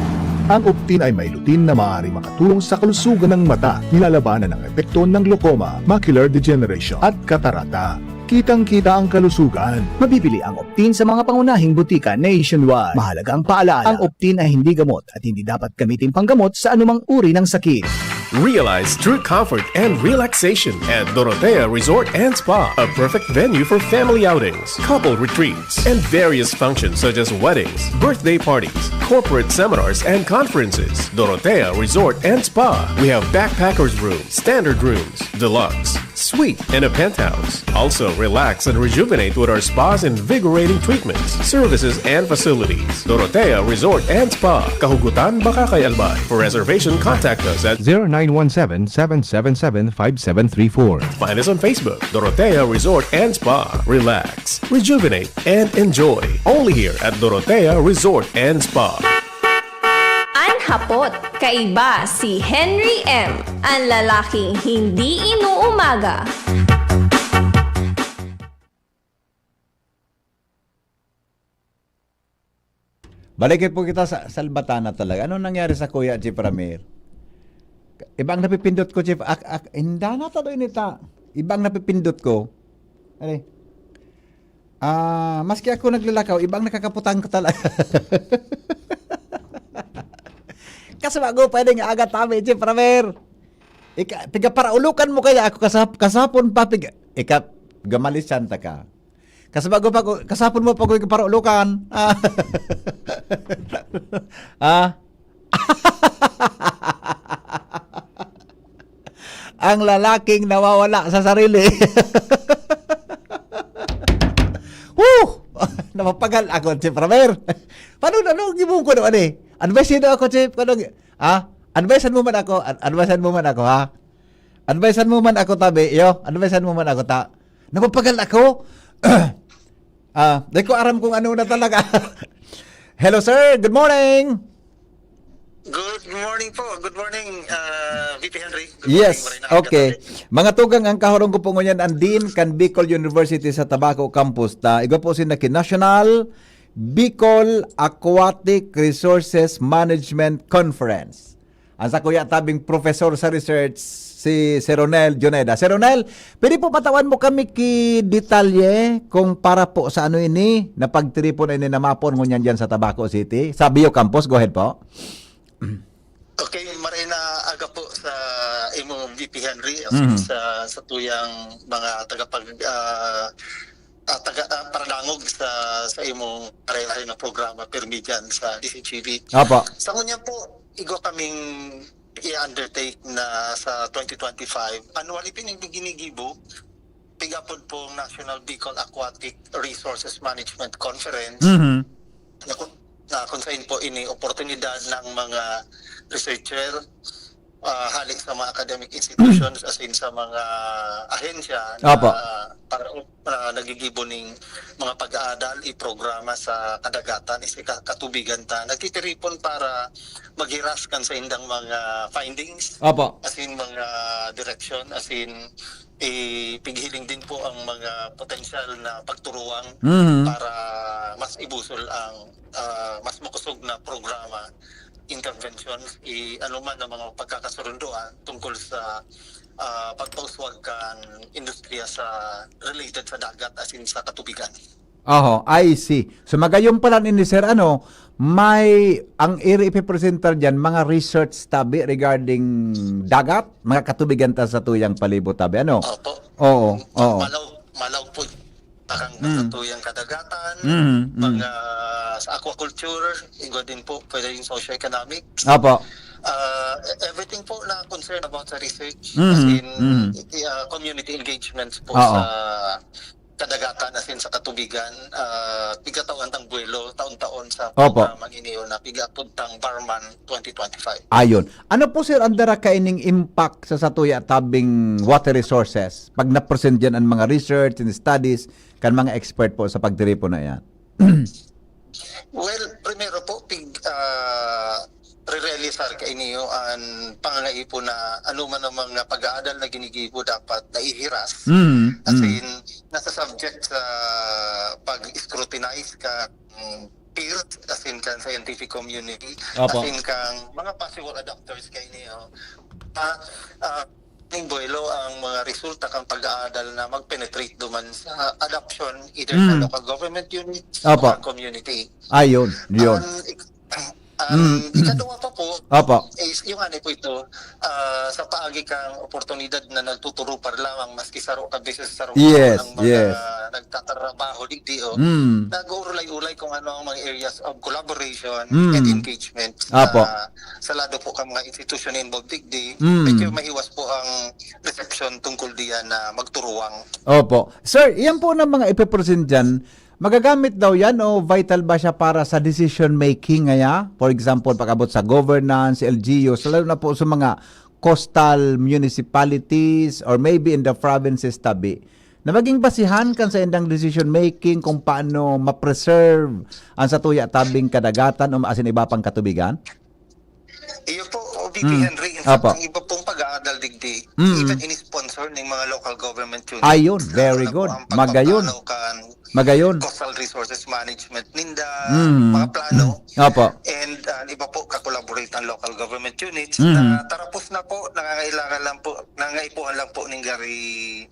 Ang Optin ay may lutein na maaaring makatulong sa kalusugan ng mata, nilalabanan ang epekto ng glaucoma, macular degeneration, at katarata. Kitang-kita ang kalusugan. Mabibili ang Optin sa mga pangunahing butika nationwide. Mahalagang paalala, ang Optin ay hindi gamot at hindi dapat gamitin panggamot sa anumang uri ng sakit. Realize true comfort and relaxation at Dorotea Resort and Spa, a perfect venue for family outings, couple retreats, and various functions such as weddings, birthday parties, corporate seminars, and conferences. Dorotea Resort and Spa. We have backpackers room, standard rooms, deluxe, suite, and a penthouse. Also, relax and rejuvenate with our spa's invigorating treatments, services, and facilities. Dorotea Resort and Spa, Kahugutan, Bacacay, Albay. For reservation, contact us at zero nine one seven, seven seven seven, five seven three four. Find us on Facebook, Dorotea Resort and Spa. Relax, rejuvenate, and enjoy. Only here at Dorotea Resort and Spa. An hapot, kaiba si Henry M, ang lalaking hindi inuumaga. Balik po kita sa salbatana talaga. Anong nangyari sa Kuya Chief Ramir? Ibang napipindot ko, Chief. Ak, ak, inda na talo inita. Ibang napipindot ko. Ano eh? Ah, maski ako naglalakaw, ibang nakakaputang ko talaga. Kasi bago pwedeng aga tabi, Chief Ramir. Ika, piga paraulukan mo kaya ako kasap, kasapon pa, piga, ika, gamalisan ta ka. Kasi bago pa ko, kasapon mo pa ko yung paraulukan. Ah. Ah. Ang lalaking nawawala sa sarili. Woo! Napapagal ako, Chief Ramir. Paano, ano, gibong ko naman eh? Advice nyo ako, Chief. Ano, ah? Advice mo man ako. Ad- advice mo man ako, ha? Advice mo man ako, tabi, yo. Advice mo man ako, ta. Napapagal ako. Ah, di ko aram kung ano na talaga. Hello, sir. Good morning. Good morning po. Good morning, uh, V P Henry. Good Yes, morning, Marina. Okay. Mga tugang, ang kahorong ko po ngunyan, ang Dean kan Bicol University sa Tabaco Campus. Ta, igwa po si Naki National Bicol Aquatic Resources Management Conference. Ang sa kuya tabing professor sa research, si Sir Ronel Juneda. Sir Ronel, pwede po patawan mo kami ki detalye kung para po sa ano ini, na pagtiripon ini na mapon ngunyan dyan sa Tabaco City, sa Bio Campus? Go ahead po. Okay, marina aga po sa imo, V P Henry, Mhm. sa, sa tuyang mga tagapag, ah, ah, taga, ah, paradangog sa, sa imong parehay na programa, pirmi dyan sa D C G V. Apo. Sa ngunyan po, igwa kaming i-undertake na sa twenty twenty-five, annually pining ginigibo, pigapod pong National Bicol Aquatic Resources Management Conference. Mhm. Na kung, na kung saan po ini oportunidad ng mga researcher, ah, hali sa mga academic institutions, as in sa mga ahensya na Apo. para, na nagigibo ning mga pag-aadal, i programa sa kadagatan, is ka-, katubigan ta. Nagtitiripon para maghiras kan sa indang mga findings, Apo. as in mga direksyon, as in ipighiling din po ang mga potensyal na pagturuan Mhm. para mas ibusol ang, ah, mas makusog na programa, interventions, i-, ano man ang mga pagkakasurunduan tungkol sa, ah, pagpauswag kan industriya sa related sa dagat, as in sa katubigan. Oho, I see. So, magayon pala ni Sir, ano, may, ang iri ipipresentar diyan, mga research tabi regarding dagat, mga katubigan ta sa tuyang palibot tabi, ano? Opo. Oo, Ma-, oo. malaw-, malaw po. Parang Mm. sa tuyang kadagatan, Mm, mm. mga sa aquaculture, igwa din po, pwede yung socio-economics. Opo. Ah, e-, everything po na concern about sa research, Mm, as in, mm. i-, ah, community engagements po Oo. sa kadagatan, as in sa katubigan, ah, pigkatawan tang buwelo taon-taon sa Opo. programang ini na pigapod tang Barman twenty twenty-five. Ayon. Ano po, sir, ang dara kaining impact sa satuya tabing water resources? Pag na-present diyan ang mga research and studies kan mga expert po sa pagtiripon na yan. Well, primero po, pig, ah, re-realisar kaini an pangangaipo na ano man ang mga pag-aadal na ginigibo dapat naihiras. Mm, As mm. in, nasa subject sa pag-scrutinize ka, mm, peers, as in kan scientific community, Opo. as in kang mga possible adopters kaini, oh. Ah, ah, ning buwelo ang mga resulta kan pag-aadal na mag-penetrate duman sa adoption, either sa Mm. local government units Apo. o community. Ayun, yun. Ang ik-, ang Mm, mm. ikaduwa pa po Apo. is, yung ano po ito, ah, sa paagi kang oportunidad na nagtuturupar lamang maski saro ka beses sa Yes, ang mga yes. nagtatrabaho digdi, oh. Mm. Nag-uulay-ulay kung ano ang mga areas of collaboration Mm. and engagement Apo. sa, sa lado po kang mga institution involved digdi. Mm. Medyo mahiwas po ang reception tungkol diyan na magturuwang. Opo. Sir, yan po na mga ipipresent dyan, magagamit daw yan o vital ba siya para sa decision making ngaya? For example, pag-abot sa governance, L G Us, lalo na po sa mga coastal municipalities or maybe in the provinces tabi, na maging basihan kan sa indang decision making kung paano ma-preserve ang satuya tabing kadagatan o asin iba pang katubigan? Iyo po, O B P Mm. Henry, in fact, Apo. ang iba pong pag-aadal digdi, Mm. even ini-sponsor ng mga local government units. Ayun, very Lalo na po good. ang Magayon. pagpapanaw kan Magayon. coastal resources management ninda, Mm. mga plano. Mm. Apo. And, ah, iba po, kakolaborate ang local government units Mm. na tarapos na po, nangangailangan lang po, nangangaipuhan lang po ng gari,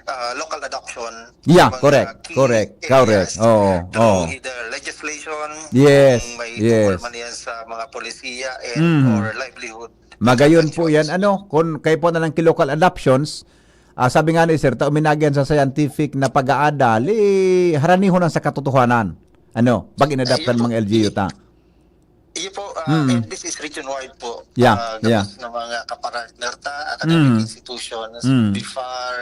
ah, local adoption. Yeah, Mga correct, key correct, areas correct. Oo, through oo. either legislation, Yes, kung may yes. tungkol man yan sa mga polisiya and Mm. or livelihood. Magayon po yan, ano, kung kayo po na lang ki-local adoptions, ah, sabi nga ni Sir, ta uminagi yan sa scientific na pag-aadal, eh, haranihon ang sa katotohanan. Ano, pag inadapt Ayun ng po. mga L G U ta. Iyo po, ah, Mm. and this is region-wide po. Yeah, Ah, yeah. gabos na mga kapartner ta, academic Mm. institutions, Mm. B F A R,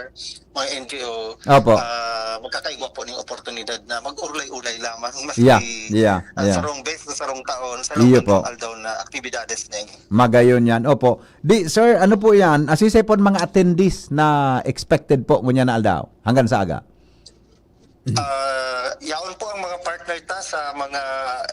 mga N G O, Opo. ah, magkakaigwa po ng oportunidad na mag-urlay-urlay lamang, maski, Yeah, yeah, ah, yeah. sarong beses sa sarong taon, sa Iyo loob po. ng aldaw na aktibidades na yun. Magayon yan. Opo. Di, sir, ano po yan? Asisay po ang mga attendees na expected po ngunyan na aldaw? Hanggang sa aga? Ah, yaon po ang mga partner ta sa mga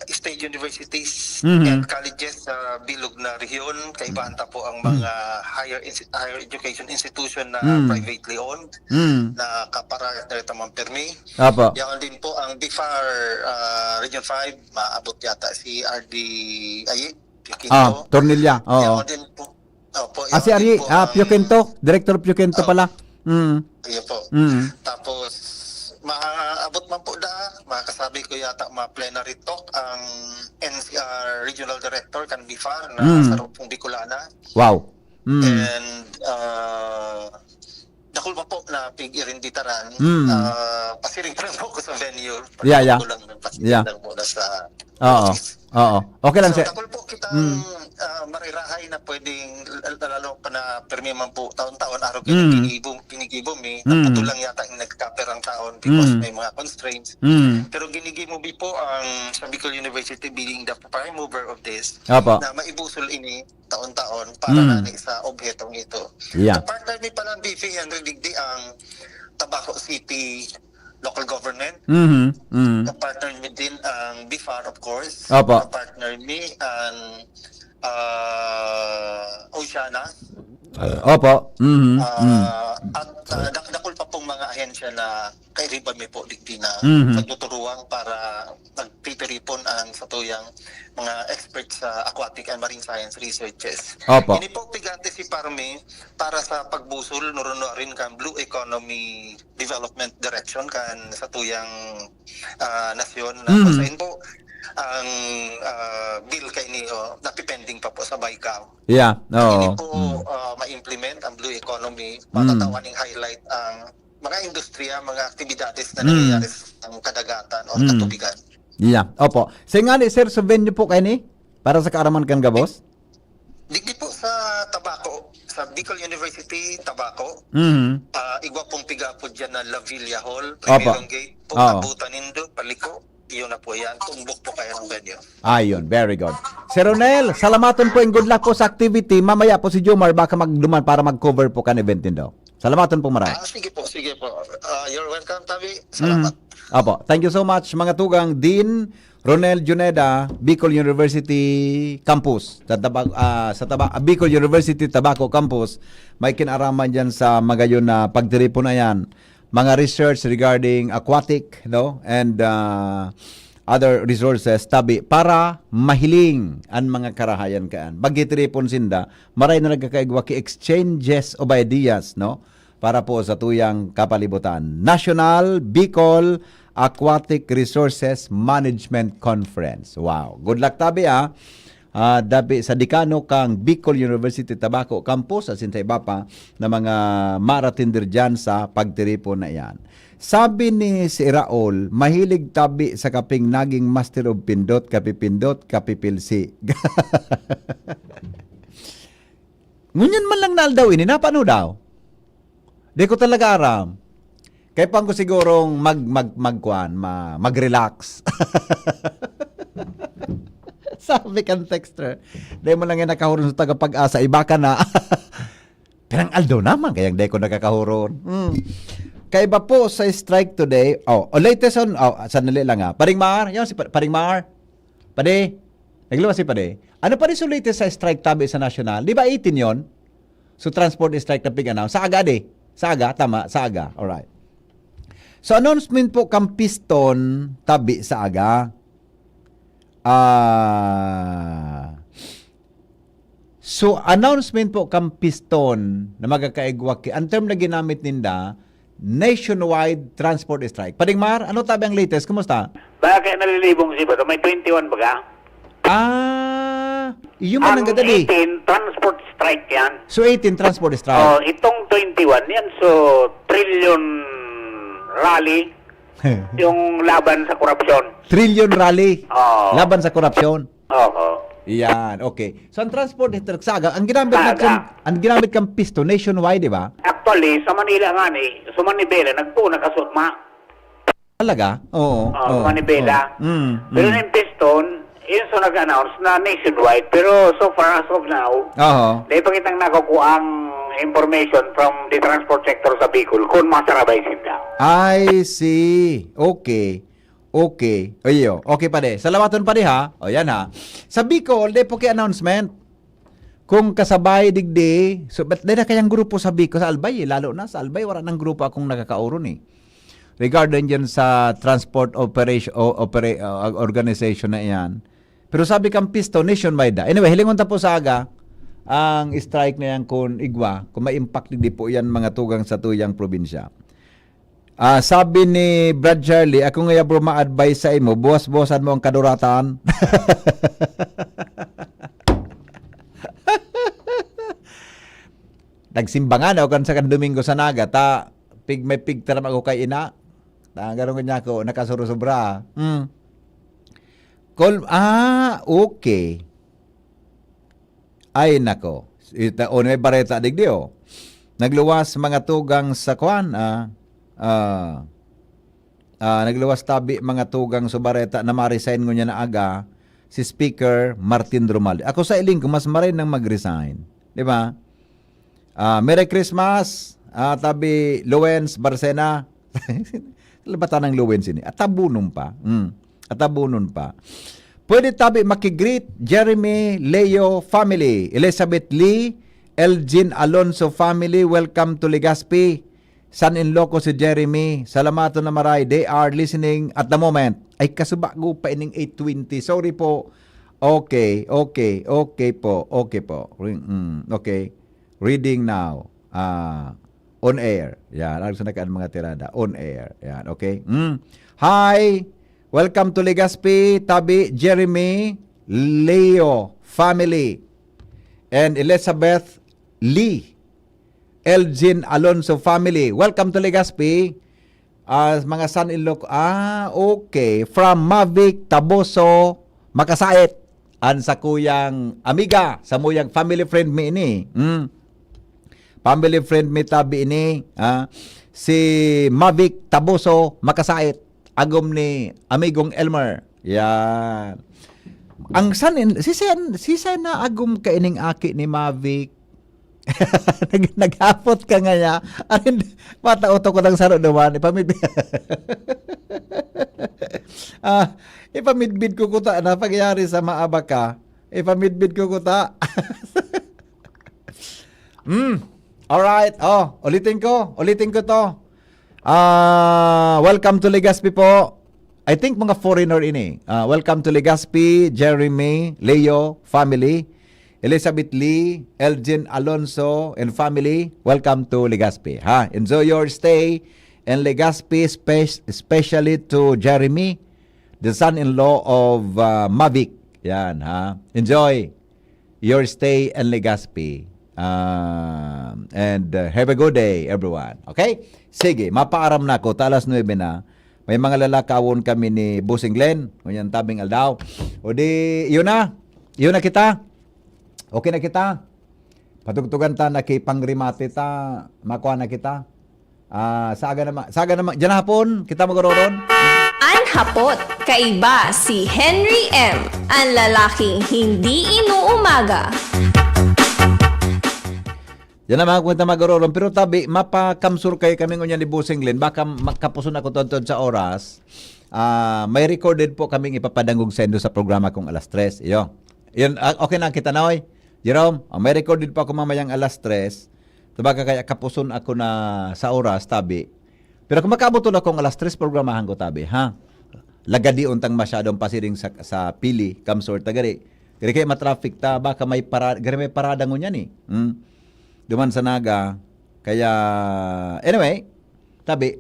state universities Mhm. and colleges sa bilog na rehiyon. Kaibahan ta po ang Mhm. mga higher insti-, higher education institution na Mhm. privately owned Mhm. na kapartner ta man pirmi. Apo. Yaon din po ang B F A R, ah, Region five, maabot yata si R D Ayi, Pio Quinto. Ah, Tornilla. Oo. Yaon din po. Opo, Ah, si yaon din Ari, po ah, ang Pio Quinto. Director Pio Quinto Oh. pala. Mm. Iyo po. Mm. Tapos, maabot man po da, makakasabi ko yata mga plenary talk ang N C R Regional Director kan B F A R na Mm. sarong pong Bicolana. Wow. Mm. And, ah, dakul pa po na pig-irinditaran, Mm. ah, pasiring pa lang po ko sa venue. Yeah, yeah. Pag-, ko lang, pasiring Yeah. lang muna sa Oo. Oo. Okay lang, So, sir. dakul po kitang, Mm. ah, marirahay na pwedeng, l-, lalo pa na permi man po taon-taon, araw kayo Mm. ginigibo, ginigibo mi, Mm. nagputol lang yata yung nag-cover ang taon because Mm. may mga constraints. Mm. Pero ginigibo mi po ang sa Bicol University being the prime mover of this, Apo. na maibusol ini taon-taon para Mm. nani sa obhetong ito. Yeah. Kapartner mi pala ang B F A R, Henry, digdi ang Tabaco City Local Government. Mhm, mhm. Kapartner mi din ang B F A R, of course. Opo. Kapartner mi ang, ah, Oceana. Opo. Mhm, mhm. Ah, at, ah, dak-, dakul pa pong mga ahensya na kairiba mi po digdi na Mhm. nagtuturuwang para nagtitiripon ang satuyang mga experts sa aquatic and marine science researches. Opo. Ini po piganti si Parmi para sa pagbusol, nuruno rin kan Blue Economy Development Direction kan satuyang, ah, nasyon na Mm. kung saan po ang, ah, bill kaini, oh, napipending pa po sa BICAO. Yeah, Ini oo. po, Mm. ah, ma-implement ang Blue Economy, Mm. matatawan ning highlight ang mga industriya, mga aktibidades na Mm. nangyayari sa kadagatan o Mm. katubigan. Yeah, opo. Sa nga ni Sir, sa venue po kayo ni? Para sa kaaraman kan gabos? Digdi po sa Tabaco, sa Bicol University, Tabaco. Mhm. Ah, igwa pong piga po dyan na La Villa Hall, Opo. Primerong Gate, Oo. pag-abutan nindo, paliko, yun na po yan. Tumbok po kayo ng venue. Ayun, very good. Sir Ronel, salamaton po and good luck po sa activity. Mamaya po si Jomar baka magduman para mag-cover po kan event nindo. Salamaton po, maray. Ah, sige po, sige po. Ah, you're welcome, Tabi. Salamat. Mm. Apo, thank you so much, mga tugang. Dean Ronel Juneda, Bicol University Campus. Sa Taba-, ah, sa Taba-, ah, Bicol University Tabaco Campus, may kinaraman dyan sa magayon na pagtiripon na yan. Mga research regarding aquatic, no? And, ah, other resources, tabi, para mahiling an mga karahayan kaan. Pagkitiripon sinda, maray na nagkakaigwa ki exchanges of ideas, no? para po sa tuyang kapalibutan. National Bicol Aquatic Resources Management Conference. Wow. Good luck tabi, ah. Ah, dabi sa dekano kang Bicol University Tabaco Campus, asin sa iba pa na mga maratindir dyan sa pagtiripon na iyan. Sabi ni si Raul, mahilig tabi sa kaping naging master of pindot, kapipindot, kapipilsi. Ngunyan man lang na aldaw ini, napano daw? Di ko talaga aram. Kaya pang ko sigurong mag, mag, magkuan, ma, mag-relax. Sabi kan texter, "Dai mo lang yan nakahuron sa Tagapag-asa, iba ka na." Pirang aldaw naman, kayang dai ko nakakahuron. Hmm. Kaiba po sa strike today. Oh, oh, latest on, oh, sandali lang ha. Paring Mar, yun si Pa-, Paring Mar. Pade, nagluwas si Pade. Ano pa rin so latest sa strike tabi sa national? Di ba eighteen yon? So transport strike na pig-announce. Sa aga, di? Sa aga, tama, sa aga. Alright. So announcement po kang Piston tabi sa aga. Ah, so announcement po kang Piston na magkakaigwa ki, ang term na ginamit ninda, nationwide transport strike. Pading Mar, ano tabi ang latest? Kumusta? Baka kaya nalilibong si Bato. May twenty-one baga? Ah, iyo man ang Ang gadali. eighteen, transport strike yan. So eighteen, transport strike. Oh, itong twenty-one yan, so trillion rally yung laban sa korupsyon. Trillion rally. Oo. Laban sa korupsyon. Oo. Yan, okay. So ang transport strike sa aga, ang ginamit Sa aga. natin, ang ginamit kang Piston nationwide, di ba? Actually, sa Manila nga ni, sa Manibela, nagpuon na kasutma. Talaga? Oo. Oh, oo, sa Manibela. Oo. Mm, Pero mm. yung Piston, yun so nag-announce na nationwide. Pero so far as of now, Oo. dahil pa kitang nakukuha ang information from the transport sector sa Bicol kung masarabay sinda. I see. Okay. Okay. Ayo. Okay, pade. Salamat, pade, ha? O, yan, ha? Sa Bicol, dai po ki announcement. Kung kasabay digdi, so, but dai na kayang grupo sa Bicol, sa Albay, eh. Lalo na sa Albay, wala nang grupo akong nakakaoron, eh. Regarding dyan sa transport operation, o, opera-, uh, organization na iyan. Pero sabi kang Pisto, nationwide na. Anyway, hilingon ta po sa aga, ang strike na yan kun igwa, kung may impact digdi po yan mga tugang sa tuyang probinsya. Ah, sabi ni Brad Charlie, "Ako ngaya, bro, ma-advise sa imo, buwas-buwasan mo ang kaduratan." Nagsimbangan ako kan sa kan Domingo sa Naga, ta pig-, may pigtaram ako kay ina. Ta garo niya ako, nakasurusubra. Hmm. Kol-, ah, okay. Ay, nako. Ita-, o, may bareta digdi, oh. Nagluwas mga tugang sa kwan, ah, ah, ah, nagluwas tabi mga tugang sa bareta na ma-resign ngunyan na aga si Speaker Martin Romualdez. Ako sa iling ko, mas maray nang mag-resign. Di ba? Ah, Merry Christmas, ah, tabi Lowens Barcena. Labatan ng Lowens ini. Atabunon pa. Mm. Atabunon pa. Pwede tabi makigreet, Jeremy, Leo family, Elizabeth Lee, Elgin Alonso family, welcome to Legazpi. Son-in-law ko si Jeremy. Salamaton na maray. They are listening at the moment. Ay, kasubago pa ining eight twenty. Sorry po. Okay, okay, okay po. Okay po. Ring-, mm, okay. Reading now. Ah, on air. Yan. Ano sa nakaan mga tirada? On air. Yan. Okay. Mm. Hi. Welcome to Legazpi, Tabi, Jeremy, Leo family, and Elizabeth Lee, Elgin Alonso family. Welcome to Legazpi. Ah, mga son-in-law ko. Ah, okay. From Mavic Taboso, Makasait. An sakuyang amiga, samuyang family friend mi ini. Hmm. Family friend mi tabi ini, ah, si Mavic Taboso Makasait, agom ni Amigong Elmer. Yan. Ang san-, si Sen, si Sen na agom kaining aki ni Mavic. Nag-, naghapot ka ngaya. Arin, mata utok ko ng saro naman. Ipamid-, ah, ipamidbid ko kuta na pagyari sa maaba ka. Ipamidbid ko kuta. Mm. Alright. Oh, ulitin ko. Ulitin ko to. Ah, welcome to Legazpi po. I think mga foreigner ini. Ah, welcome to Legazpi, Jeremy, Leo, family. Elizabeth Lee, Elgin Alonso, and family, welcome to Legazpi. Ha? Enjoy your stay in Legazpi, spe- especially to Jeremy, the son-in-law of uh, Mavic. Yan, ha? Enjoy your stay in Legazpi. Um, and uh, have a good day, everyone. Okay? Sige, mapaaram na ako. Ta alas nuebe na. May mga lalakawon kami ni Bossing Glenn. Ngunyan tabing aldaw. O di, yun na. Yun na kita. Okay na kita. Patugtugan ta, nakipangrimate ta. Makuha na kita. Ah, saga naman, saga naman. Diyan na hapon, kita magororon. An hapot, kaiba si Henry M, an lalaking hindi inuumaga. Yan naman kung kita magororon. Pero tabi, mapakamsur kayo kami ngunyan ni Bossing Glenn. Baka makapuson ako tuntun sa oras. Ah, may recorded po kaming ipapadangog sa indo sa programa kong alas tres. Iyo. Yun, ah, okay na kita na, oy. Jerome, ah, may recorded po ako mamayang alas tres. Tabaga kaya kapuson ako na sa oras, tabi. Pero kung makaabot na akong alas tres, programahan ko, tabi, ha? Lagadi untang masyadong pasiring sa, sa pili, kamsur, tagari. Gari kaya matraffic ta, baka may para, gari may parada ngunyan eh. Hmm? Duman sa Naga, kaya, anyway, tabi,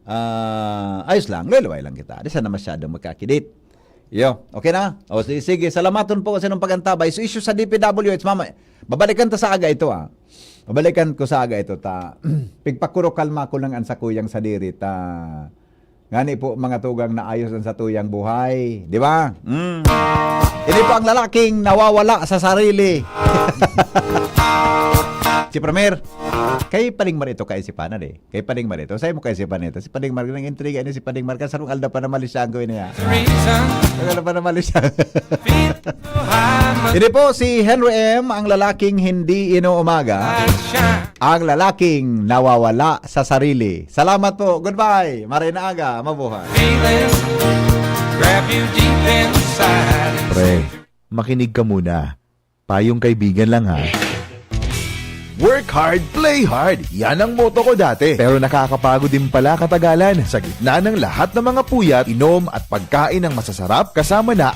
ah, ayos lang, luluway lang kita. Di sana masyadong magkakidit. Iyo, okay na? O, sige, sige. Salamaton po sa inyong pag-antabay. So, issue sa D P W H, mama, babalikan ta sa aga ito, ah. Babalikan ko sa aga ito, ta. Pigpakurokalma ko lang ang sakuyang sadiri, ta. Ngani po, mga tugang, naayos ang satuyang buhay. Di ba? Mm. Ini po ang lalaking nawawala sa sarili. Si Premier, kay Paling Mar ito kaisipanan eh. Kay Paling Mar ito. Sa'yo mo kaisipan ito. Si Paling Mar, nang intriga ini si Paling Mar. Kasarong alda pa na malisyago ini ha. Kasarong alda pa na malisyago. Ini po si Henry M, ang lalaking hindi inuumaga. Ang lalaking nawawala sa sarili. Salamat po. Goodbye. Maray na aga. Mabuhay. Pre, makinig ka muna. Payong kaibigan lang ha. Work hard, play hard. Yan ang motto ko dati. Pero nakakapagod din pala katagalan. Sa gitna ng lahat ng mga puyat, inom at pagkain ng masasarap, kasama na